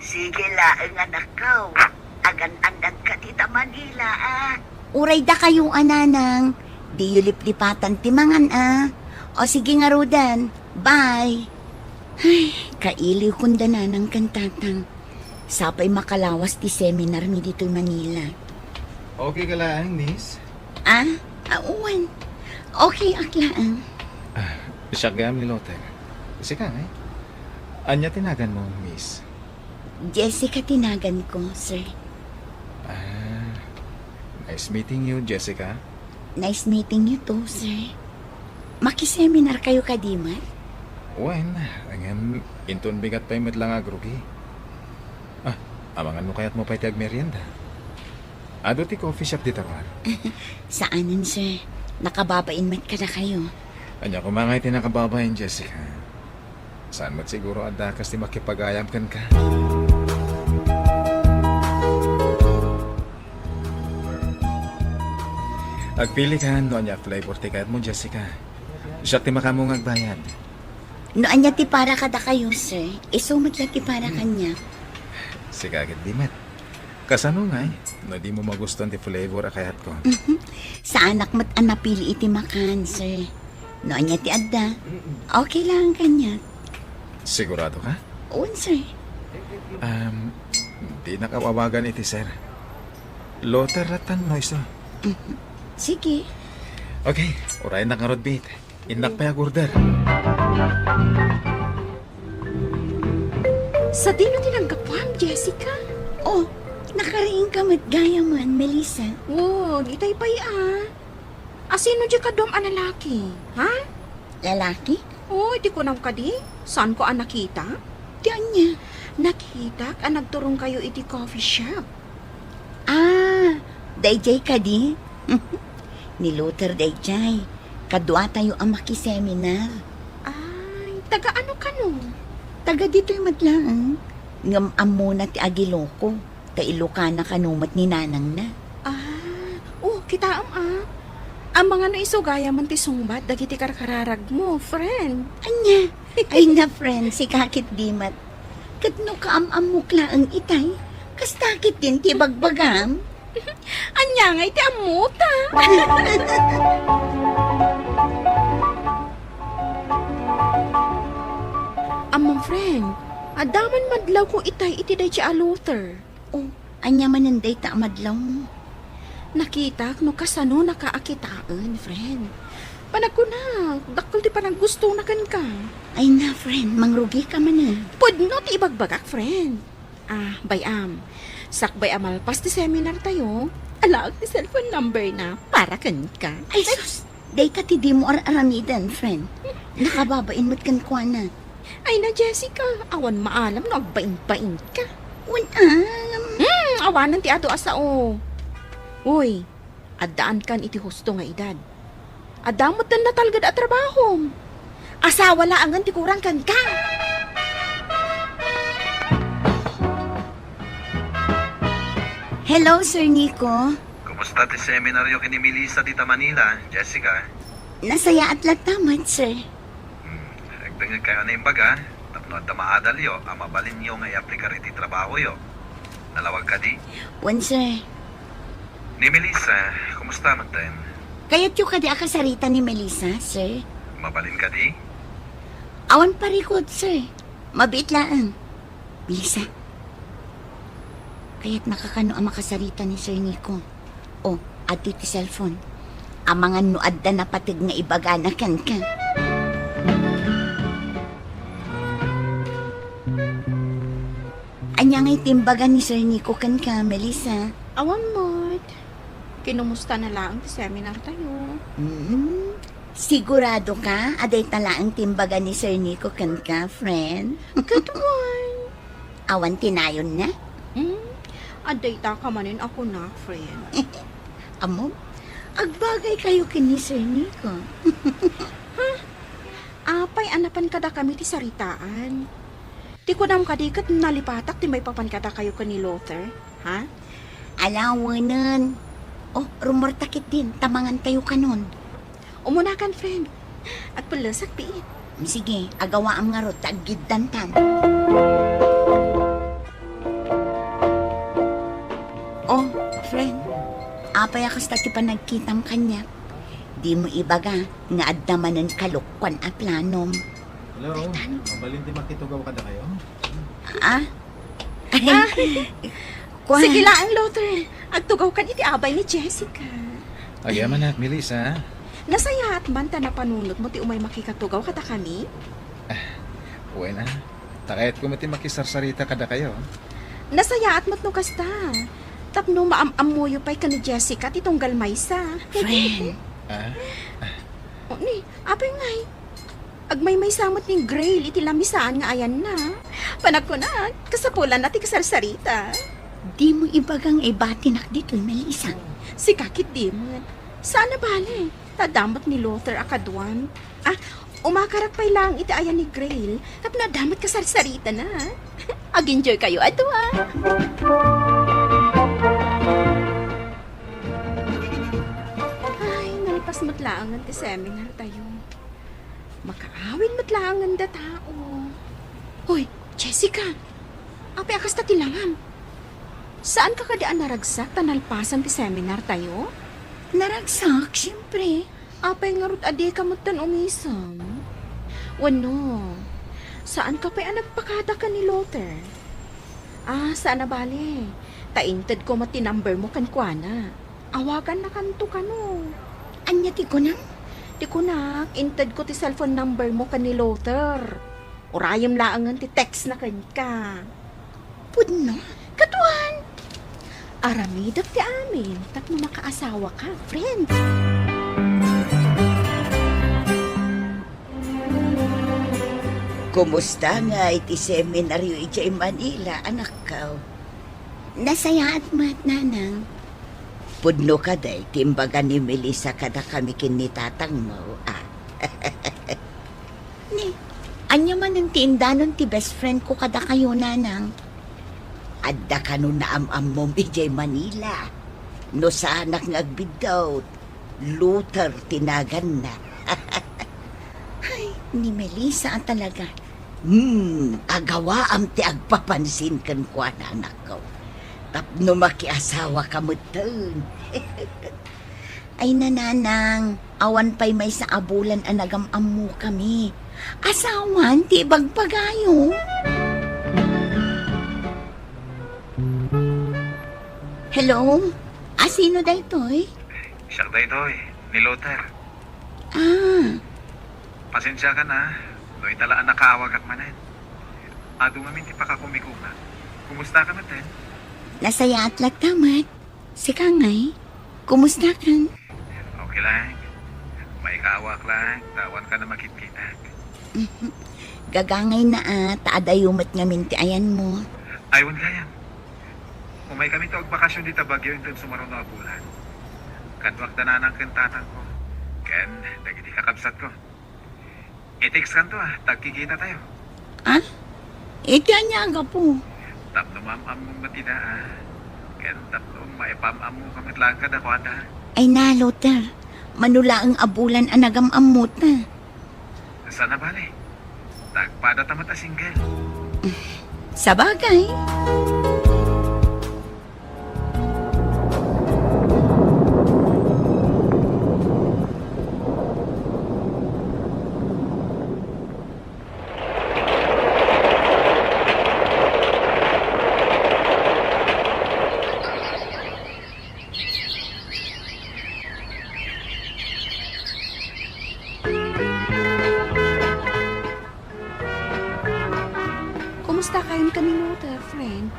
Sige laeng, anakko. Agan-annad kadi ta Manila, a. Uray dakayo a Nanang, diyo liplipatan ti mangan, a. O sige ngaruden, bye. Ay, kailiwkon da Nanang ken Tatang. Sapay makalawas ti seminarmi ditoy Manila. Okay ka laeng, miss? A? A, wen. Okay ak laeng. Ah, siak gayam ni Loteng. Sika ngay? Ania ti naganmo, miss? Jessica ti naganko, sir. Ah, nice meeting you, Jessica. Nice meeting you too, sir. Makiseminarkayo kadi met? Wen, ngem inton bigat pay met la nga agrugi. Ah, amangan no kayatmo pay ti agmerienda? Adu ti coffee shop dita ruar. Saanen, sir. Nakababain met kadakayo. Ania koma ngay ti nakababain, Jessica? Saan met siguro a dakas ti makipagayam kenka? Agpili ka no ania a flavor ti kayatmo, Jessica. Siak ti makaammo nga agbayad. No ania ti para kadakayo, sir, isu met la ti para kaniak. Sika ketdi met. Kasano ngay no dimo magustuan ti flavor a kayatko? Mhm. Saanak met a napili iti makan, sir. No ania ti adda, okay lang kaniak. Sigurado ka? Wen, sir. Um, dinak awawagan iti sir. Loter latta no isu. Mhm. Sige. Okay, uraynak ngarud, Bit. Innak pay ag-order. Sadino ti naggapuam, Jessica? Oh, nakariingka met gayamen, Melissa. Wow, itay pay a. Asino di kaduam a lalaki, ha? Lalaki? Oh, iti kunam kadi, saanko a nakita? Ti ania? Nakitak a nagturongkayo iti coffee shop. Ah, daydiay kadi? Ni Luther daydiay. Kaduatayo a makiseminar. Ay, taga ano kano? Taga ditoy met laeng. Ngem ammona ti agiloko, ta Ilokana kano met ni nanangna. Ah, oh, kitaem a. Amangan no isu gayam ti sungbat dagiti karkararagmo, friend. Ania? Ay na, friend, sika ketdi met. Ket no kaam-ammok laeng itay, kasta ketdin ti ibagbagam? Ania ngay ti ammota? Ammom, friend, adda man madlawko itay iti daydi a Luther. Oh, ania manen dayta a madlawmo? Nakitak no kasanonaka a kitaen, friend. Panagkunak, dakkel ti panaggustona kenka. Ay na, friend, mangrugika manen. Pudno ti ibagbagak, friend. Ah, bay-am. Sakbay a malpas ti seminar tayo, alaek ti cellphone number na para kenka. Ay, sus! Dayta ti dimo ar-aramiden, friend. Nakababain met kenkuana. Ay na, Jessica, awan maalam no agbainbainka. Wen, am. Hmm, awanen ti adu a sao. Uy, addaankan iti husto nga edad. Adda metten natalged a trabahom. Asawa laengen ti kurang kenka. Hello, Sir Nico. Kumusta ti seminaryo ken ni Melissa dita Manila, Jessica? Nasayaat latta met, sir. Hmm, agdengngegkayo a naimbaga tapno adda maadalyo a mabalinyo nga iaplikar iti trabahoyo. Nalawag kadi? Wen, sir. Ni Melissa, kumusta metten? Kayatyo kadi a kasarita ni Melissa, sir? Mabalin kadi? Awan parikut, sir. Mabiit laeng. Melissa, kayatnaka kano a makasarita ni Sir Nico? O, adtoy ti cellphone. Amangan no adda napateg nga ibagana kenka. Ania ngay ti imbaga ni Sir Nico kenka, Melissa? Awan met. Kinumustana laeng ti seminar tayo. Mm. Sigurado ka a dayta laeng ti imbaga ni Sir Nico kenka, friend? Ket wen. Awan ti nayonna? Hmm? Adda ita ka manen a kuna, friend. Ammom, agbagay kayo ken ni Sir Nico. Ha? Apay a napan kadakami ti saritaan? Ti kunam kadi ket nalipatak ti maipapan kadakayo ken ni Luther, ha? Ala, wenen. O, rummuarta ketdin, ta mangantayo kanon. Umunakan, friend. Agpellesak, biit. Sige, agawaam ngarud ta aggiddantan. O, friend, apay a kasta ti panagkitam kaniak? Dimo ibaga nga adda manen kalukkuan a planom. Hello, mabalin ti makitugaw kadakayo? Ah? Ah, kuan. Sige laeng, Luther. Agtugawkan iti abay ni Jessica. Agyamanak, Melissa. Nasayaat man ta napanunotmo ti umay makikatugaw kadakami? Wen a, ta kayatko met ti makisarsarita kadakayo. Nasayaat met no kasta. Tapno maam-ammoyo pay ken ni Jessica ti tunggal maysa. Friend. Ah? O, ni, apay ngay? Agmaymaysa met ni Grail iti lamisaan nga ayanna. Panagkunak, kasapulanna ti kasarsarita. Dimo ibaga nga ibatinak ditoy, Melissa. Sika ketdi met. Saan a bale, ta adda met ni Luther a kaduam. Ah, umakarak pay laeng iti ayan ni Grail, tapno adda met kasarsaritana. Ag-enjoy kayo a dua. Ay, nalpas met laengen ti seminar tayo. Makaawid met laengen da tao. Hoy, Jessica! Apay a kasta ti langam? Saanka kadi a naragsak ta nalpasan ti seminar tayo? Naragsak, siyempre. Apay ngarud a dika metten umisem? Wenno, saanka pay a nagpakada ken ni Luther? Ah, saan a bale. Ta intedko met ti number mo kenkuana. Awagannakanto kano. Ania ti kunam? Ti kunak, intedko ti cellphone number mo ken ni Luther. Urayem laengen ti text na kenka. Pudno? Kaduan! Aramidek ti amin tapno makaasawaka, friend. Kumusta ngay ti seminaryo idiay Manila, anakko? Nasayaat met, nanang. Pudno kadi ti imbaga ni Melissa kadakami ken ni tatangmo, a? Ni, ania manen ti indanon ti best friend ko kadakayo, nanang? Adda kano naam-ammom idiay Manila. No saanak nga agbiddut, Luther ti naganna. Ay, ni Melissa a talaga. Hmm, agawaam ti agpapansin kenkuana, anakko. Tapno makiasawaka metten. Ay, nanang, awan pay maysa a bulan a nagam-ammokami. Asawan ti ibagbagayo. Hello? Asino daytoy? Siak daytoy, ni Luther. Ah. Pasensiakan a, no ita la a nakaawagak manen. Adu ngamin ti pakakumikumak. Kumusta ka metten? Nasayaat latta met. Sika ngay, kumusta kan? Okay lang. Maikaawak lang, ta awan ka na makitkitak. Gagangay na a, ta adayo met ngamin ti ayanmo. Ay, wen gayam. Umay kami to agbakasyon dita Baguio inton sumaruno a bulan. Kaduak da nanang ken tatangko, ken dagiti kakabsatko. I-text kanto a, ta agkikita tayo. Ah? Iti ania a gapu? Tapno maam-ammom met ida a, ken tapno maipam-ammoka met laeng kadakuada. Ay na, Luther. Mano laeng a bulan a nagam-ammota. Saan a bale. Ta agpadata met a single. Sabagay. Kumusta kayon ken ni Luther, friend?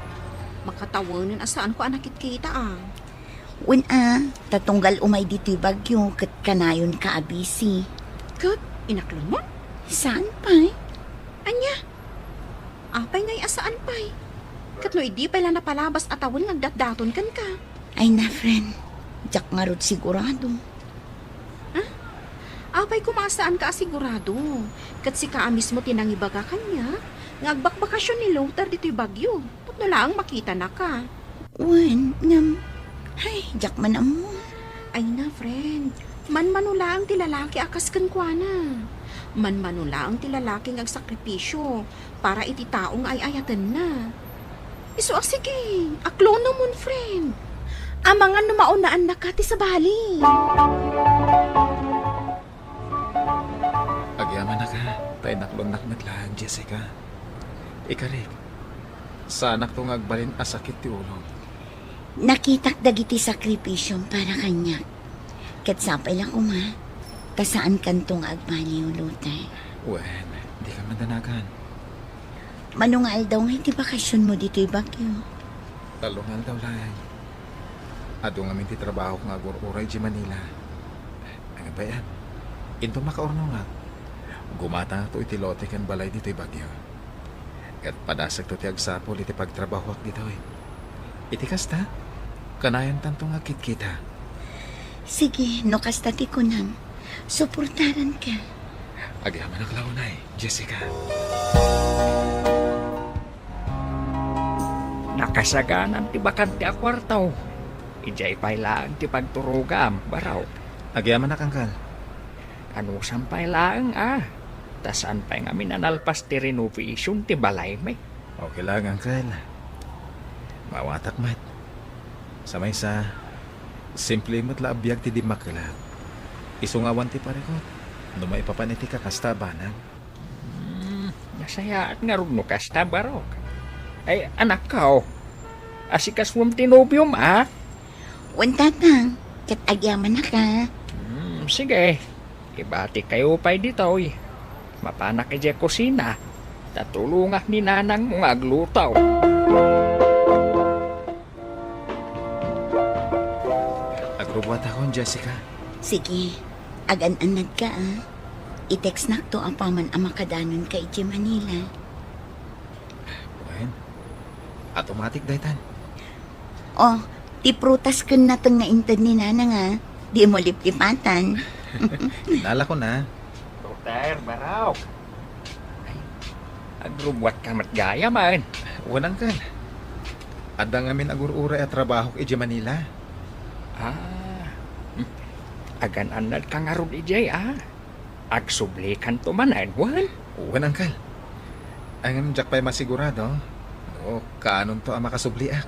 Makatawenen a saanko a nakitkita a. Wen a, ta tunggal umay ditoy Baguio ket kanayonka a busy. Ket inaklonmo? Saan pay? Ania? Apay ngay a saan pay? Ket no idi pay la napalabas a tawen nga agdatdaton kenka? Ay na, friend. Diak ngarud sigurado. Ah? Apay koma a saanka a sigurado? Ket sika a mismo ti nangibaga kaniak nga agbakbakasyon ni Luther ditoy Baguio tapno laeng makitanaka. Wen, ngem, ay, diak man ammo. Ay na, friend. Manmano laeng ti lalaki a kas kenkuana. Manmano laeng ti lalaki nga agsakripisio para iti tao nga ay-ayatenna. Isu a sige, aklonomon, friend. Amangan no maunaannaka ti sabali. Agyamanak a, ta inaklonnak met laeng, Jessica. Ikarik, saanakto nga agbalin a sakit ti ulom. Nakitak dagiti sakripisiom para kaniak. Ket sapay la koma, ta saankanto nga agbaliw, Luther. Wen, dika madanagan. Mano nga aldaw nga iti bakasionmo ditoy Baguio? Tallo nga aldaw laeng. Adu ngamin ti trabahok nga agur-uray idiay Manila. Ngem bay-am, inton makaurnongak, gumatangakto iti lote ken balay ditoy Baguio. Ket padasagto ti agsapul iti pagtrabahoak ditoy. Iti kasta, kanayontanto nga agkitkita. Sige, no kasta ti kunam, suportaranka. Agyamanak la unay, Jessica. Nakasaganan ti bakante a kuarto. Idiay pay laeng ti pagturogam, Barok. Agyamanak, Angkal. Anusam pay laeng a, ta saan pay ngamin a nalpas ti renovation ti balaymi. Okay lang, Angkal. Maawatak met. Sa maysa, simple met la a biag ti dimmakkelak. Isu nga awan ti parikut no maipapan iti kakasta a banag. Hmm, nasayaat ngarud no kasta, Barok. Ay, anakko, asikasuem ti nobiom, a? Wen, Tatang, ket agyamanak a. Hmm, sige. Ibatikayo pay ditoy. Mapanak idiay kusina, ta tulongak ni nanangmo nga agluto. Agrubbuatakon, Jessica. Sige, agan-annadka a. I-textnakto apaman a makadanonka idiay Manila. Wen, automatic daytan. Oh, ti prutas ken nateng nga inted ni Nanang a, dimo liplipatan. Innalakon a. Doktor, Barok. Ay, agrubbuatka met gayam, a? Wen, Angkal. Adda ngamin agur-uray a trabahok idiay Manila. Ah. Hmm. Agan-annadka ngarud idiay a? Agsublikanto manen, wen? Wen, Uncle. Ngem diak pay masigurado no kaanonto a makasubliak.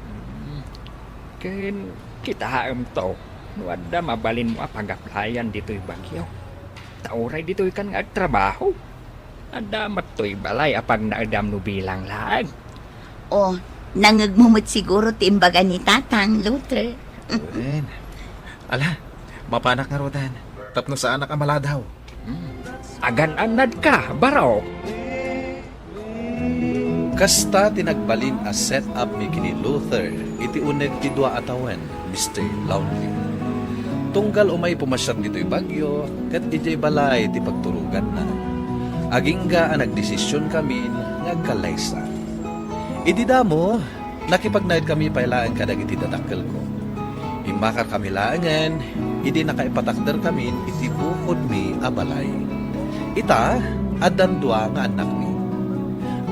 Hmm. Ken kitaemto no adda mabalinmo a pagaplayan ditoy Baguio. Ta uray ditoykan nga agtrabaho. Adda met toy balay a pagnaedam no bilang laeng. O, nangngegmo met siguro ti imbaga ni Tatang, Luther. Wen. Ala, mapanak ngaruden. Tapno saanak a maladaw. Hmm. Agan-annadka, barok. Kasta ti nagbalin a set up mi ken ni Luther iti uneg ti dua a tawen, Mister Lonely. Tunggal umay pumasiat ditoy Baguio, ket idiay balay ti pagturoganna. Agingga a nagdesisionkamin nga agkallaysa. Idi damo, nakipagnaedkami pay laeng kadagiti dadakkelko. Immakarkami laengen idi nakaipatakderkamin iti bukodmi a balay. Ita, addan dua nga annakmi.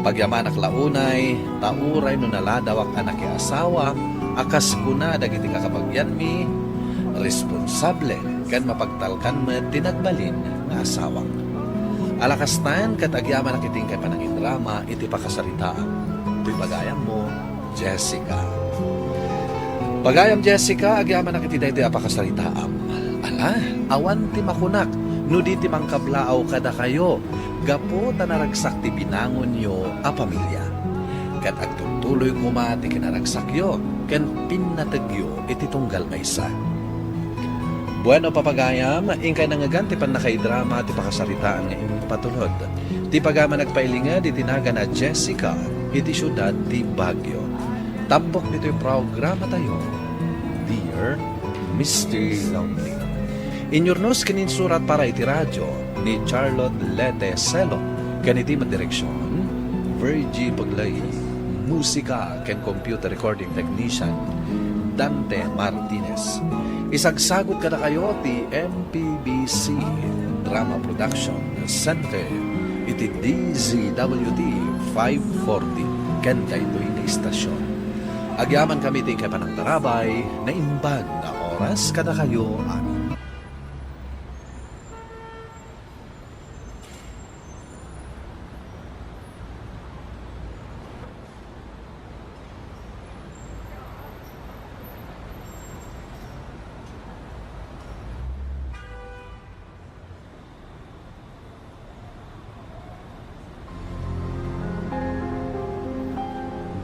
Pagyamanak la unay, ta uray no naladawak a nakiasawa, a kas kuna dagiti kakabagianmi, responsable ken mapagtalkan met ti nagbalin nga asawak. Ala kastan, ket agyamanak iti inkay panangidrama iti pakasaritaam. Toy pagayammo, Jessica. Pagayam Jessica, agyamanak iti daytoy a pakasaritaam. Ala, awan ti makunak no di ti mangkablaaw kadakayo gapu ta naragsak ti binangonyo a pamilia. Ket agtutuloy koma ti kinaragsakyo ken pinnategyo iti tunggal maysa. Bueno, papagayam, inkay nangngegan ti pannakaidrama ti pakasaritaan nga impatulod. Ti pagayam a nagpailinged iti nagan a Jessica iti siudad ti Baguio. Tampok ditoy programatayo, Dear Mister Lonely. Inyurnos ken insurat para iti radio ni Charlotte Lete Selo, ken iti met direksion, Virgie Paglay. Musika ken computer recording technician, Dante Martinez. Isagsagut kadakayo ti M P B C Drama Production Center iti D Z W T five forty ken daytoy nga istasyon. Agyamankami ti inkay panangtarabay, naimbag nga oras kadakayo amin.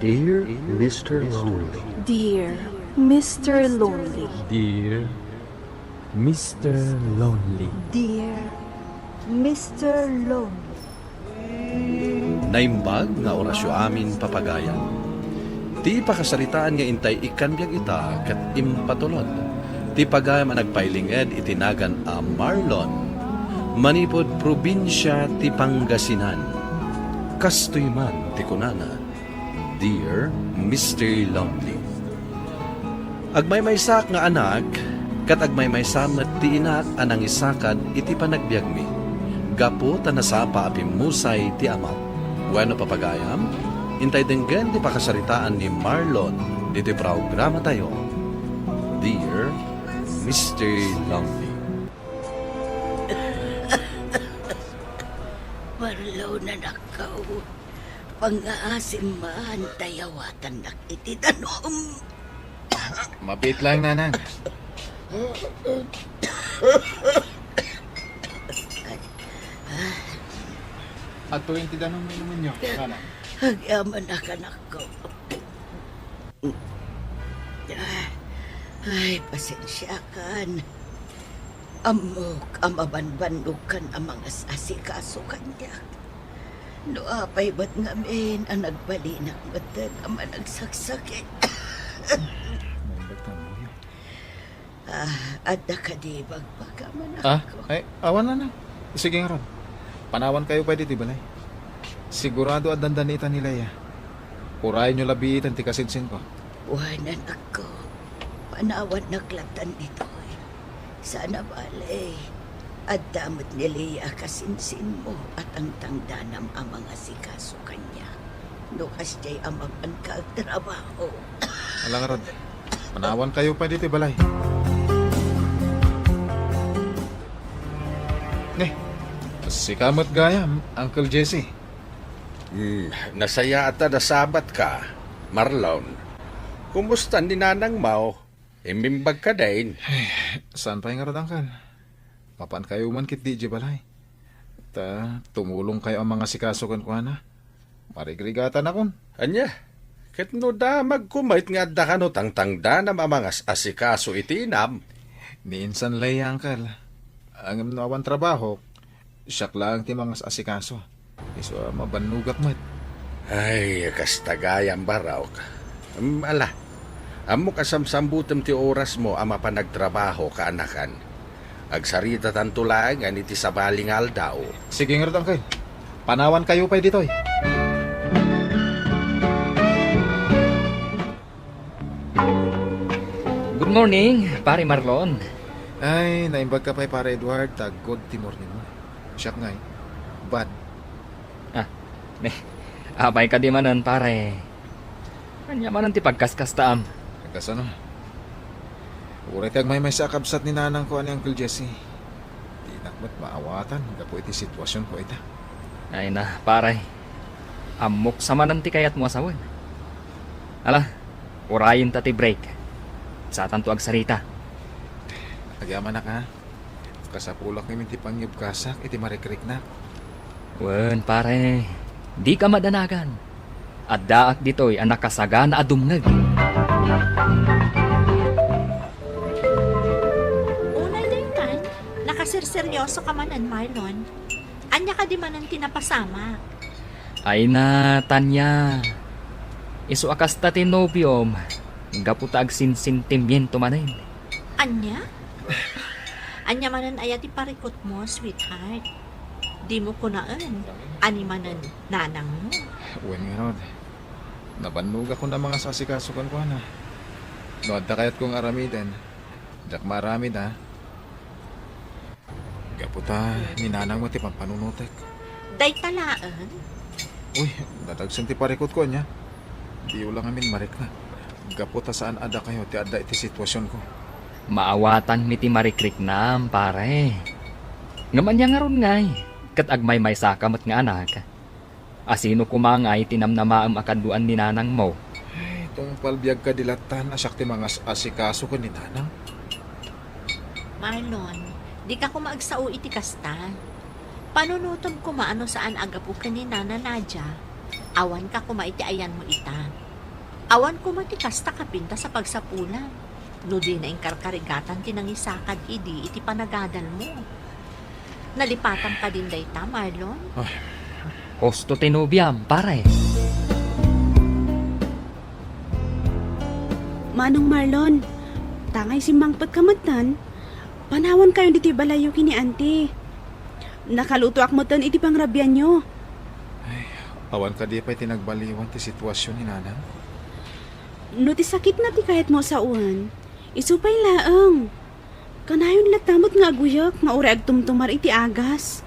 Dear Mister Lonely. Dear Mister Lonely. Dear Mister Lonely. Dear Mister Lonely. Naimbag nga orasyo amin, papagayam. Ti pakasaritaan nga intay ikkan biag ita ket impatulod ti pagayam a nagpailinged iti nagan a Marlon, manipud probinsia ti Pangasinan. Kastoy man ti kunana, Dear Mister Lonely. Agmaymaysaak nga anak, ket agmaymaysa met ti inak a nangisakad iti panagbiagmi, gapu ta nasapa a pimmusay ti amak. Bueno, papagayam, intay denggen ti pakasaritaan ni Marlon ditoy programatayo, Dear Mister Lonely. Marlon, anakko. Pangngaasim man ta yawatannak iti danum. Mabiit laeng, Nanang. Adtoyen ti danum nga inumenyo, Nanang. Agyamanak, anakko. Ay, pasensiakan. Ammok a mabanbannogkan a mangas-asikaso kaniak. No apay met ngamin a nagbalinak metten a managsaksakit. Naimbag ta, Maria. Ah, adda kadi bagbagam, anakko? Ah, ay, awan, Nanang. Sige ngarud. Panawankayo pay ditoy balay. Sigurado a dandani ita ni Lea. Urayenyo labiiten ti kasinsinko. Wen, anakko. Panawannak lattan ditoy. Saan a bale, adda met ni Lea a kasinsinmo a tangtangdanam a mangasikaso kaniak. No kasdiay a mapanka agtrabaho. Ala ngarud, panawankayo pay ditoy balay. Sika met gayam, Uncle Jesse. Hmm, nasayaat a nasabatka, Marlon. Kumusta ni Nanang Mau? Immimbag ka din? Saan pay ngarud, Uncle? Mapan kayo man ketdi idiay balay. Ta, tumulong kayo a mangasikaso kenkuana. Marigrigatanakon. Ania? Ket no damagko met nga adda kano tangtangdanam a mangas-asikaso iti inam? Ni insan lay, Uncle. Ngem no awan trabaho, siak laeng ti mangas-asikaso. Isu a mabannogak met. Ay, kasta gayam, Barok. Em, ala, ammok a samsambutem ti orasmo a mapan agtrabaho, kaanakan. Agsaritatanto laengen iti sabali nga aldaw. Sige ngarud, Uncle. Panawankayo pay ditoy. Good morning, Pare Marlon. Ay, naimbag ka pay, Pare Edward, ta agkud ti morningmo. Siak ngay, bad. Ah, ne, apay kadi manen, pare? Ania manen ti pagkaskastaam? Kasano? Uray ti agmaymaysa a kabsat ni nanangko a ni Uncle Jesse. Dinak met maawatan gapu iti situasionko ita. Ay na, pare. Ammok sa manen ti kayatmo a sawen. Ala, urayenta ti break. Satanto agsarita. Agyamanak, ha? Kasapulak ngamin ti pangyubkasak iti marikriknak. Wen, pare, dika madanagan. Addaak ditoy a nakasagana a dumngeg. Unay daytan, nakaserseryoso ka manen, Marlon. Ania kadi manen ti napasamak? Ay na, Tanya. Isu a kasta ti nobiom, gapu ta agsinsentimiento manen. Ania? Ania manen aya ti parikutmo, sweetheart? Dimo kunaen, ania manen nanangmo? Wen ngarud, nabannogakon a mangasasikaso kenkuana. No adda kayatko nga aramiden, diak maaramid, a. Gapu ta ni nanangmo ti pampanunotek. Dayta laeng? Uy, nadagsen ti parikutko, ania? Diyo la ngamin marikna. Gapu ta saan a dakayo ti adda iti situasionko. Maawatanmi ti marikriknam, pare. Ngem ania ngarud ngay, ket agmaymaysaka met nga anak? Asino koma ngay ti namnamaem a kaduan ni nanangmo? Ay, tungpal biag kadi lattan a siak ti mangas-asikaso ken ni nanang. Marlon, dika koma agsao iti kasta. Panunotem koma a no saan a gapu ken ni Nana Nadia, awanka koma iti ayanmo ita. Awan koma ti kasta kapintas a pagsapulam, no dina inkarkarigatan ti nangisakad idi iti panagadalmo. Nalipatam kadin dayta, Marlon? Ay. Husto ti nobiam, pare. Manong Marlon, tangay simmangpetka metten. Panawankayon ditoy balayyo ken ni Auntie. Nakalutoak metten iti pangrabianyo. Ay, awan kadi pay ti nagbaliwan ti situasion ni Nanang? No ti sakitna ti kayatmo a sawen, isu pay laeng. Kanayon latta met nga aguyek nga uray agtumtumar iti agas.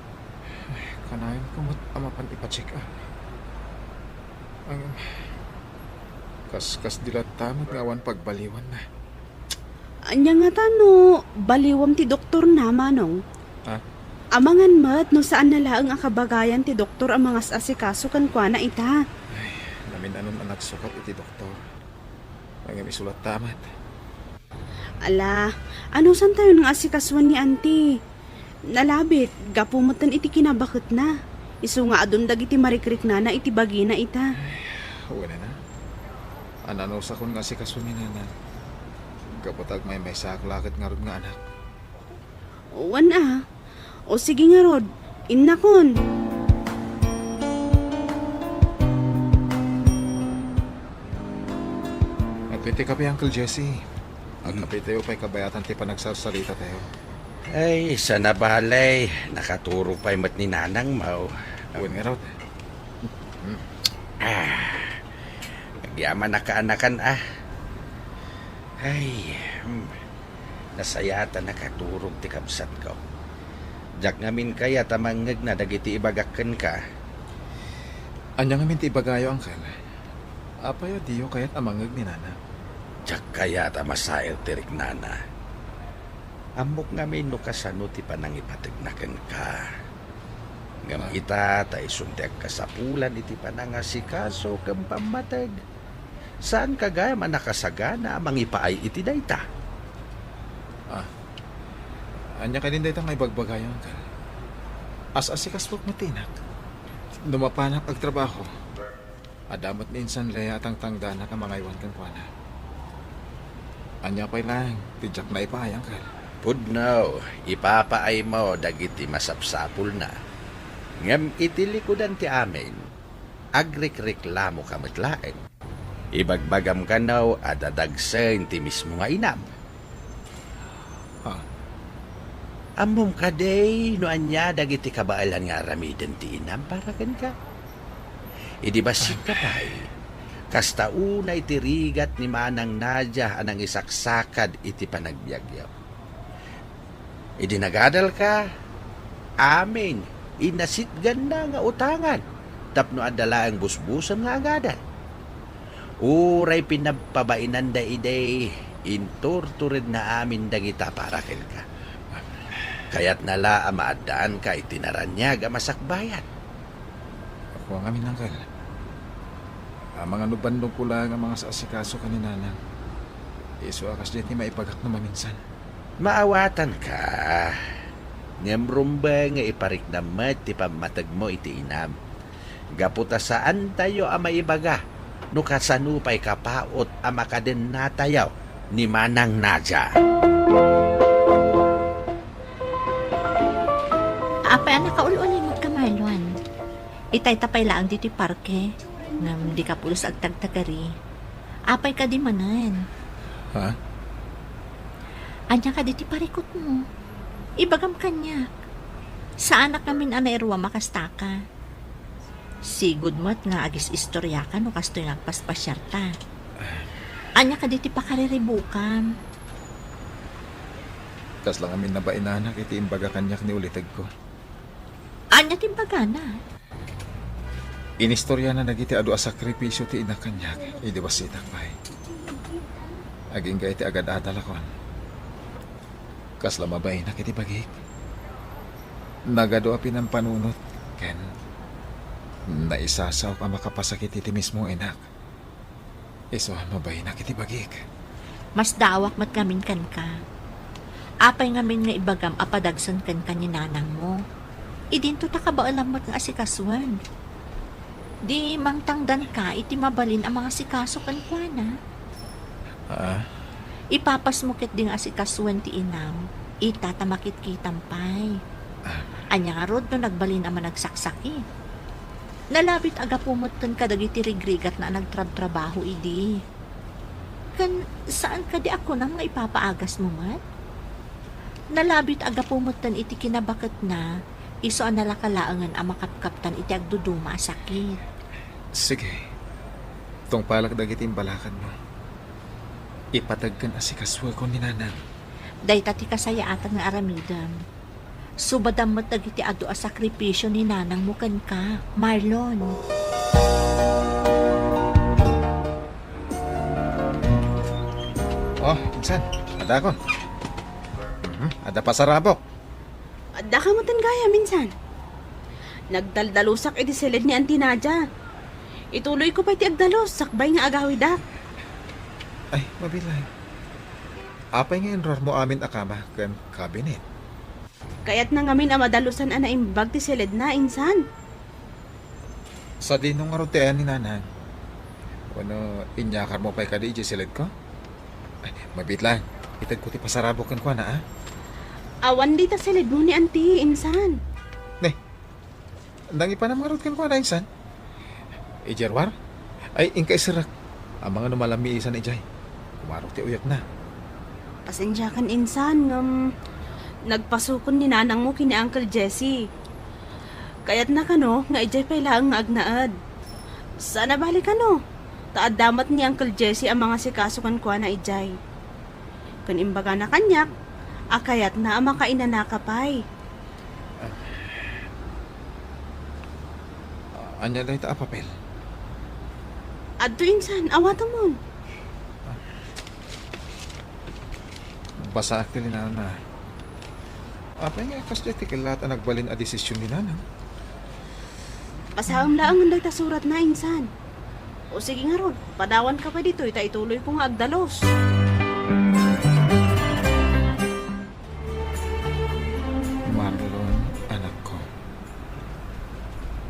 Ay, kanayon ko met a mapan ipa-check up. Ang, kas, kas di latta met nga awan pagbaliwanna. Ania ngata no baliwam ti doktorna, Manong? Ha? Amangan met no saanna laeng a kabagayan ti doktor a mangas-asikaso kenkuana ita. Ay, namin-anon a nagsukat iti doktor. Ngem isu latta met. Ala, anusantayon nga asikasuen ni Auntie? Nalabit, gapu metten iti kinabaketna. Isu nga adun dagiti marikriknana iti bagina ita. Ay, wen a. Ananusakon nga asikasuen ni Nana. Gapu ta agmaymaysaak la ket ngarud nga anak. Wen a. O sige ngarud, innakon. Adtoy ti kape, Uncle Jesse. Agkapetayo pay kabayatan ti panagsarsarita tayo. Ay, sana balay, nakaturog pay met ni Nanang Mau. Wen ngarud. Ah, agyaman a kaanakan, a. Ay, hmm. Nasayaat a nakaturog ti kabsatko. Diak ngamin kayat a mangngegna dagiti ibagak kenka. Ania ngamin ti ibagayo, Uncle? Apay a diyo kayat a mangngeg ni Nana? Diak kayat a masael ti riknana. Ammok ngamin no kasano ti panangipategna kenka. Ngem ita, ta isun ti agkasapulan iti panangasikaso ken pammateg. Saanka gayam a nakasagana a mangipaay iti dayta? Ah, ania kadin dayta nga ibagbagayo, Uncle? As-asikasuak met ti inak. No mapanak agtrabaho, adda met ni Insan Lea a tangtangdanak a mangaywan kenkuana. Ania pay laeng ti diak naipaay, Uncle? Pudno, ipapaaymo dagiti masapsapulna. Ngem iti likudan ti amin, agrikreklamoka met laeng. Ibagbagam kano a dadagsen ti mismo nga inam. Ah. Ammom kadi no ania dagiti kabaelan nga aramiden ti inam para kenka? Idi bassit ka pay, kasta unay ti rigat ni Manang Nadia a nangisaksakad iti panagbiagyo. Idi nagadalka, amin, inasitganna nga utangan tapno adda laeng busbusem nga agadal. Uray pinagpabainanda idi, inturturedna amin dagita para kenka. Kayatna la a maaddaanka iti naraniag a masakbayan. Apo ngamin, Uncle. Amangan no bannogko laeng a mangas-asikaso ken ni Nanang. Isu a kasdiay ti maibagak no maminsan. Maawatanka. Ngem rumbeng nga ipariknam met ti pammategmo iti inam. Gapu ta saantayo a maibaga no kasano pay kapaut a makadennatayo ni Manang Nadia. Apay a nakaul-ulimot ka, Marlon? Itayta pay laeng ditoy parke, ngem dika pulos agtagtagari. Apay kadi manen? Ha? Ania kadi ti parikutmo? Ibagam kaniak. Saanak ngamin a nairuam a kastaka. Sigud met nga agis-istoriaka no kastoy nga agpaspasiarta. Ania kadi ti pakariribukam? Kasla ngamin nabainanak iti imbaga kaniak ni ulitegko. Ania ti imbagana? Inistoriana dagiti adu a sakrifisio ti inak kaniak idi bassitak pay. Agingga iti agad-adal a kuan. Kasla mabainak iti bagik. Nagadu a pinampanunot ken naisasaok a makapasakit iti mismo inak. Isu a mabainak iti bagik. Masdaawak met ngamin kenka. Apay ngamin nga ibagam a padagsen kenka ni nanangmo? Idinto ta kabaelam met nga asikasuen. Di mangtangdanka iti mabalin a mangasikaso kenkuana. Ah? Ipapasmo ketdi nga asikasuen ti inam, ita ta makitkitam pay. Ah. Ania ngarud no nagbalin a managsaksakit? Nalabit a gapu met ken kadagiti rigrigatna a nagtrabtrabaho idi. Ken saan kadi a kunam nga ipapaagasmo met? Nalabit a gapu metten iti kinabaketna, isu a nalaka laengen a makapkaptan iti agduduma a sakit. Sige. Tungpalak dagiti imbalakadmo. Ipateg ken asikasuekon ni Nanang. Dayta ti kasayaatan nga aramidem. Subadam met dagiti adu a sakripisio ni nanangmo kenka, Marlon. Oh, insan, addakon. Mhm, adda pasarabok. Addaka metten gayam, insan. Nagdaldalusak iti siled ni Auntie Nadia. Ituloyko pay ti agdalus sakbay nga agawidak. Ay, mabilang. Apay nga inruarmo amin a kama ken kabinet? Kayatna ngamin a madalusan a naimbag ti siledna, insan. Sadino ngarud ti ayan ni Nanang? Wenno inyakarmo pay kadi idiay siledko? Ay, mabiit laeng. Itedko ti pasarabok kenkuana, a? Awan dita siledmo ni Auntie, insan. Ne, nangipanam ngarud kenkuana, insan? Idiay ruar? Ay, inka iserrek. Amangan no malamiisan idiay. Kumarok ti uyekna. Pasensiakan, insan, ngem nagpasukon ni nanangmo ken ni Uncle Jesse. Kayatna kano nga idiay pay laeng nga agnaed. Saan a bale kano, ta adda met ni Uncle Jesse a mangasikaso kenkuana idiay. Ken imbagana kaniak a kayatna a makainanaka pay. Ah, ania dayta a papel? Adto, insan, awatemon. Basaak ti linana. Apay nga kasdiay ti kellaat a nagbalin a desisyon ni Nanang? Basaem laengen dayta suratna, insan. O sige ngarud, padawanka pay ditoy ta ituloyko nga agdalus. Marlon, anakko,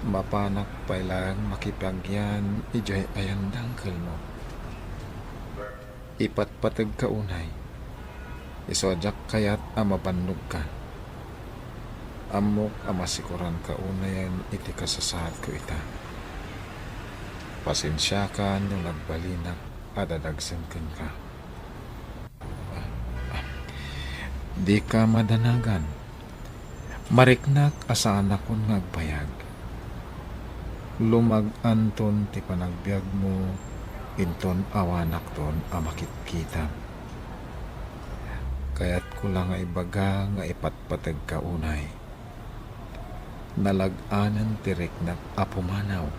mapanak pay laeng makipaagyan idiay ayan dangkelmo. Ipatpategka unay. Isu a diak kayat a mabannogka. Ammok a masikoranka unayen iti kasasaadko ita. Pasensiakan no nagbalinak a dadagsen kenka. Dika madanagan. Mariknak a saanakon nga agbayag. Lumag-anton ti panagbiagmo, inton awanakton a makitkitam. Kayatko la nga ibaga nga ipatpategka unay. Nalag-anen ti riknak a pumanaw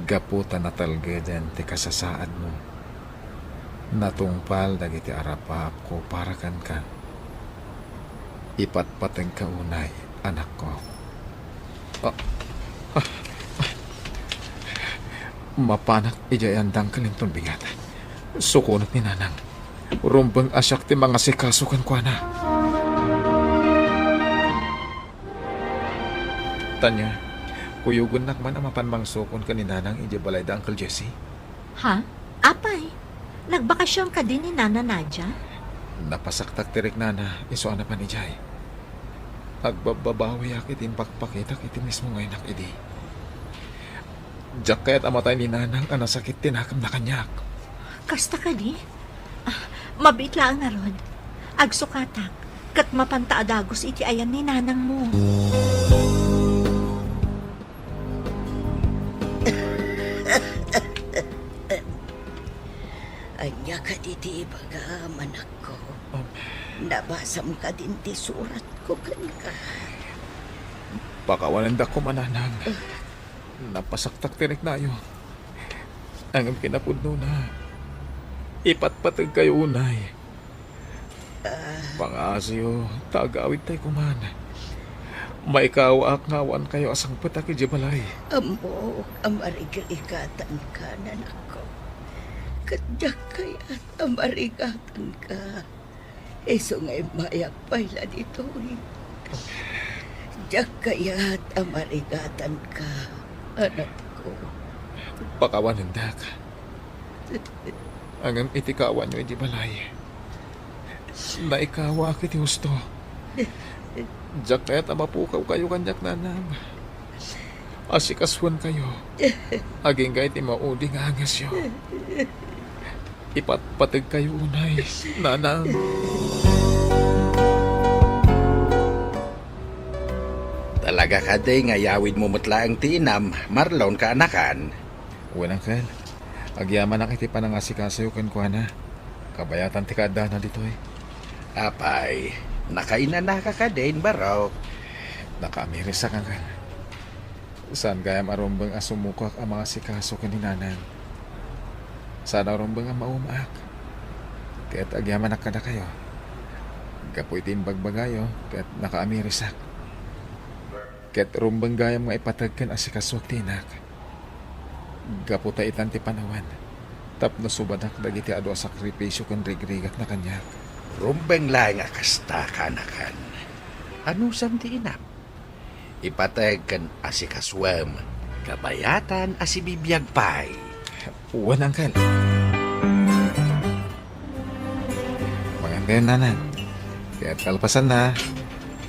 gapu ta natalgeden ti kasasaadmo. Natungpal dagiti arapaapko para kenka. Ipatpategka unay, anakko. Ah, ah, ah. Mapanak idiay andang kalinton bigat. Sukonek ni Nanang. Rumbeng a siak ti mangasikaso kenkuana. Tanya, kuyogennak man a mapan mangsukon ken ni Nanang idiay balay da Uncle Jesse. Ha? Apay, nagbakasyon kadi ni Nana Nadia? Napasaktak ti riknana, isu a napan idiay. Agbabbabawiak iti impakpakitak iti mismo nga innak idi. Diak kayat a matay ni Nanang a nasakit ti nakemna kaniak. Kasta kadi? Ah, mabiit laeng ngarud. Agsukatak, ket mapanta a dagus iti ayan ni nanangmo. Ania kadi ti ibagam, anakko? Um, Nabasam kadin ti suratko kenka? Pakawanendak koma, Nanang. Napasaktak ti riknayo. Ngem kinapudnona, ipatpategkayo unay. Ah. Pangaasiyo, ta agawidtay koman. Maikawaak nga awankayo a sangpetak idiay balay. Ammok a marigrigatanka, anakko. Ket diak kayat a marigatanka. Isu nga immayak pay la ditoy. Diak kayat a marigatanka, anakko. Pakawanendak. Ngem iti kawanyo idiay balay, naikawaak iti husto. Diak kayat a mapukawkayo kaniak, Nanang. Asikasuenkayo agingga iti maudi nga angesyo. Ipatpategkayo unay, Nanang. Talaga kadi nga iyawidmo met laeng ti inam, Marlon, kaanakan? Wen, Uncle. Agyamanak iti panangasikasoyo kenkuana. Kabayatan ti kaaddana ditoy. Apay, nakainanaka kadin, barok? Nakaamirisak, Uncle. Saan gayam a rumbeng a sumukak a mangasikaso ken ni Nanang. Saan a rumbeng a maumaak. Ket agyamanak kadakayo. Gapu iti imbagbagayo, ket nakaamirisak. Ket rumbeng gayam nga ipateg ken asikasuak ti inak. Gapu ta itan ti panawen, tapno subadak dagiti adu a sakrifisio ken rigrigatna kaniak. Rumbeng laeng a kasta, kaanakan. Anusam ti inam? Ipateg ken asikasuem, kabayatan a sibibiag pay. Wen, Uncle. Mangan kayo, Nanang. Ket kalpasanna,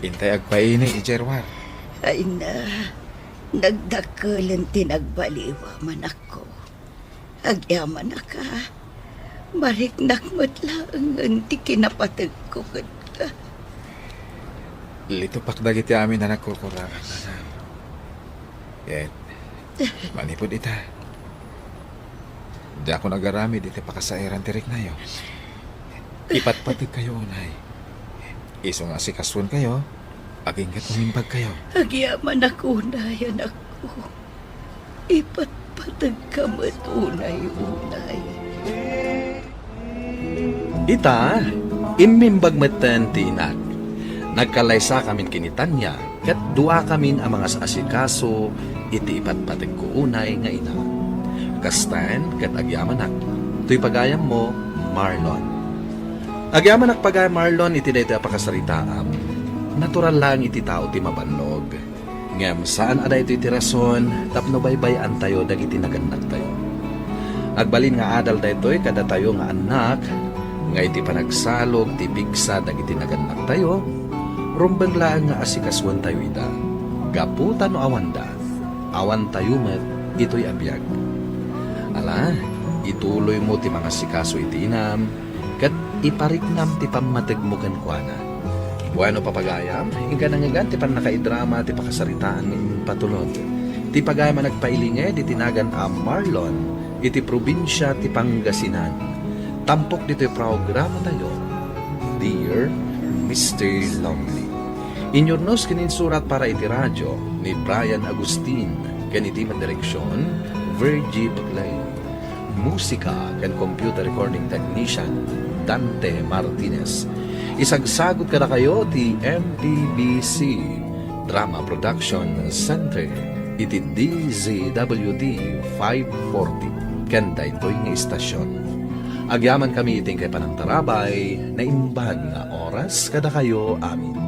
intay agpaini idiay ruar. Ay na, nagdakkelen ti nagbaliwam, anakko. Agyamanak a mariknak met laengen ti kinapategko kenka. Litupak dagiti amin a nagkurkurarak, Nanang. Ket manipud ita, diakon agaramid iti pakasaeran ti riknayo. Ipatpategkayo unay. Isu nga asikasuenkayo, agingga umimbagkayo. Agyamanak unay, anakko. Ipatpategka met unay, unay. Ita, immimbag metten ti inak. Nagkallaysakamin ken ni Tanya. Ket duakamin a mangas-asikaso iti ipatpategko unay nga ina. Kastaen ket agyamanak, toy pagayammo, Marlon. Agyamanak pagayam, Marlon, iti daytoy a pakasaritaam. Natural laeng iti tao ti mabannog. Ngem saan a daytoy ti rason tapno baybay-antayo dagiti nagannaktayo. Agbalin nga adal daytoy kadatayo nga annak, nga iti panagsalog ti pigsa dagiti nagannaktayo, rumbeng laeng nga asikasuentayo ida, gapu ta no awanda, awantayo met itoy a biag. Ala, ituloymo ti mangasikaso iti inam, ket ipariknam ti pammategmo kenkuana. Bueno, papagayam, inka nangngegan ti pannakaidrama ti pakasaritaan nga impatulod. Ti pagayam a nagpailinged iti nagan a Marlon iti probinsia ti Pangasinan. Tampok ditoy programatayo, Dear Mister Lonely. Inyurnos ken insurat para iti radio ni Brian Agustin ken iti met direksion, Virgie Baglay. Musika ken computer recording technician, Dante Martinez. Isagsagot kadakayo ti M P B C Drama Production Center iti D Z W T five forty ken daytoy nga istasyon. Agyamankami iti inkay panangtarabay, naimban nga oras kadakayo amin.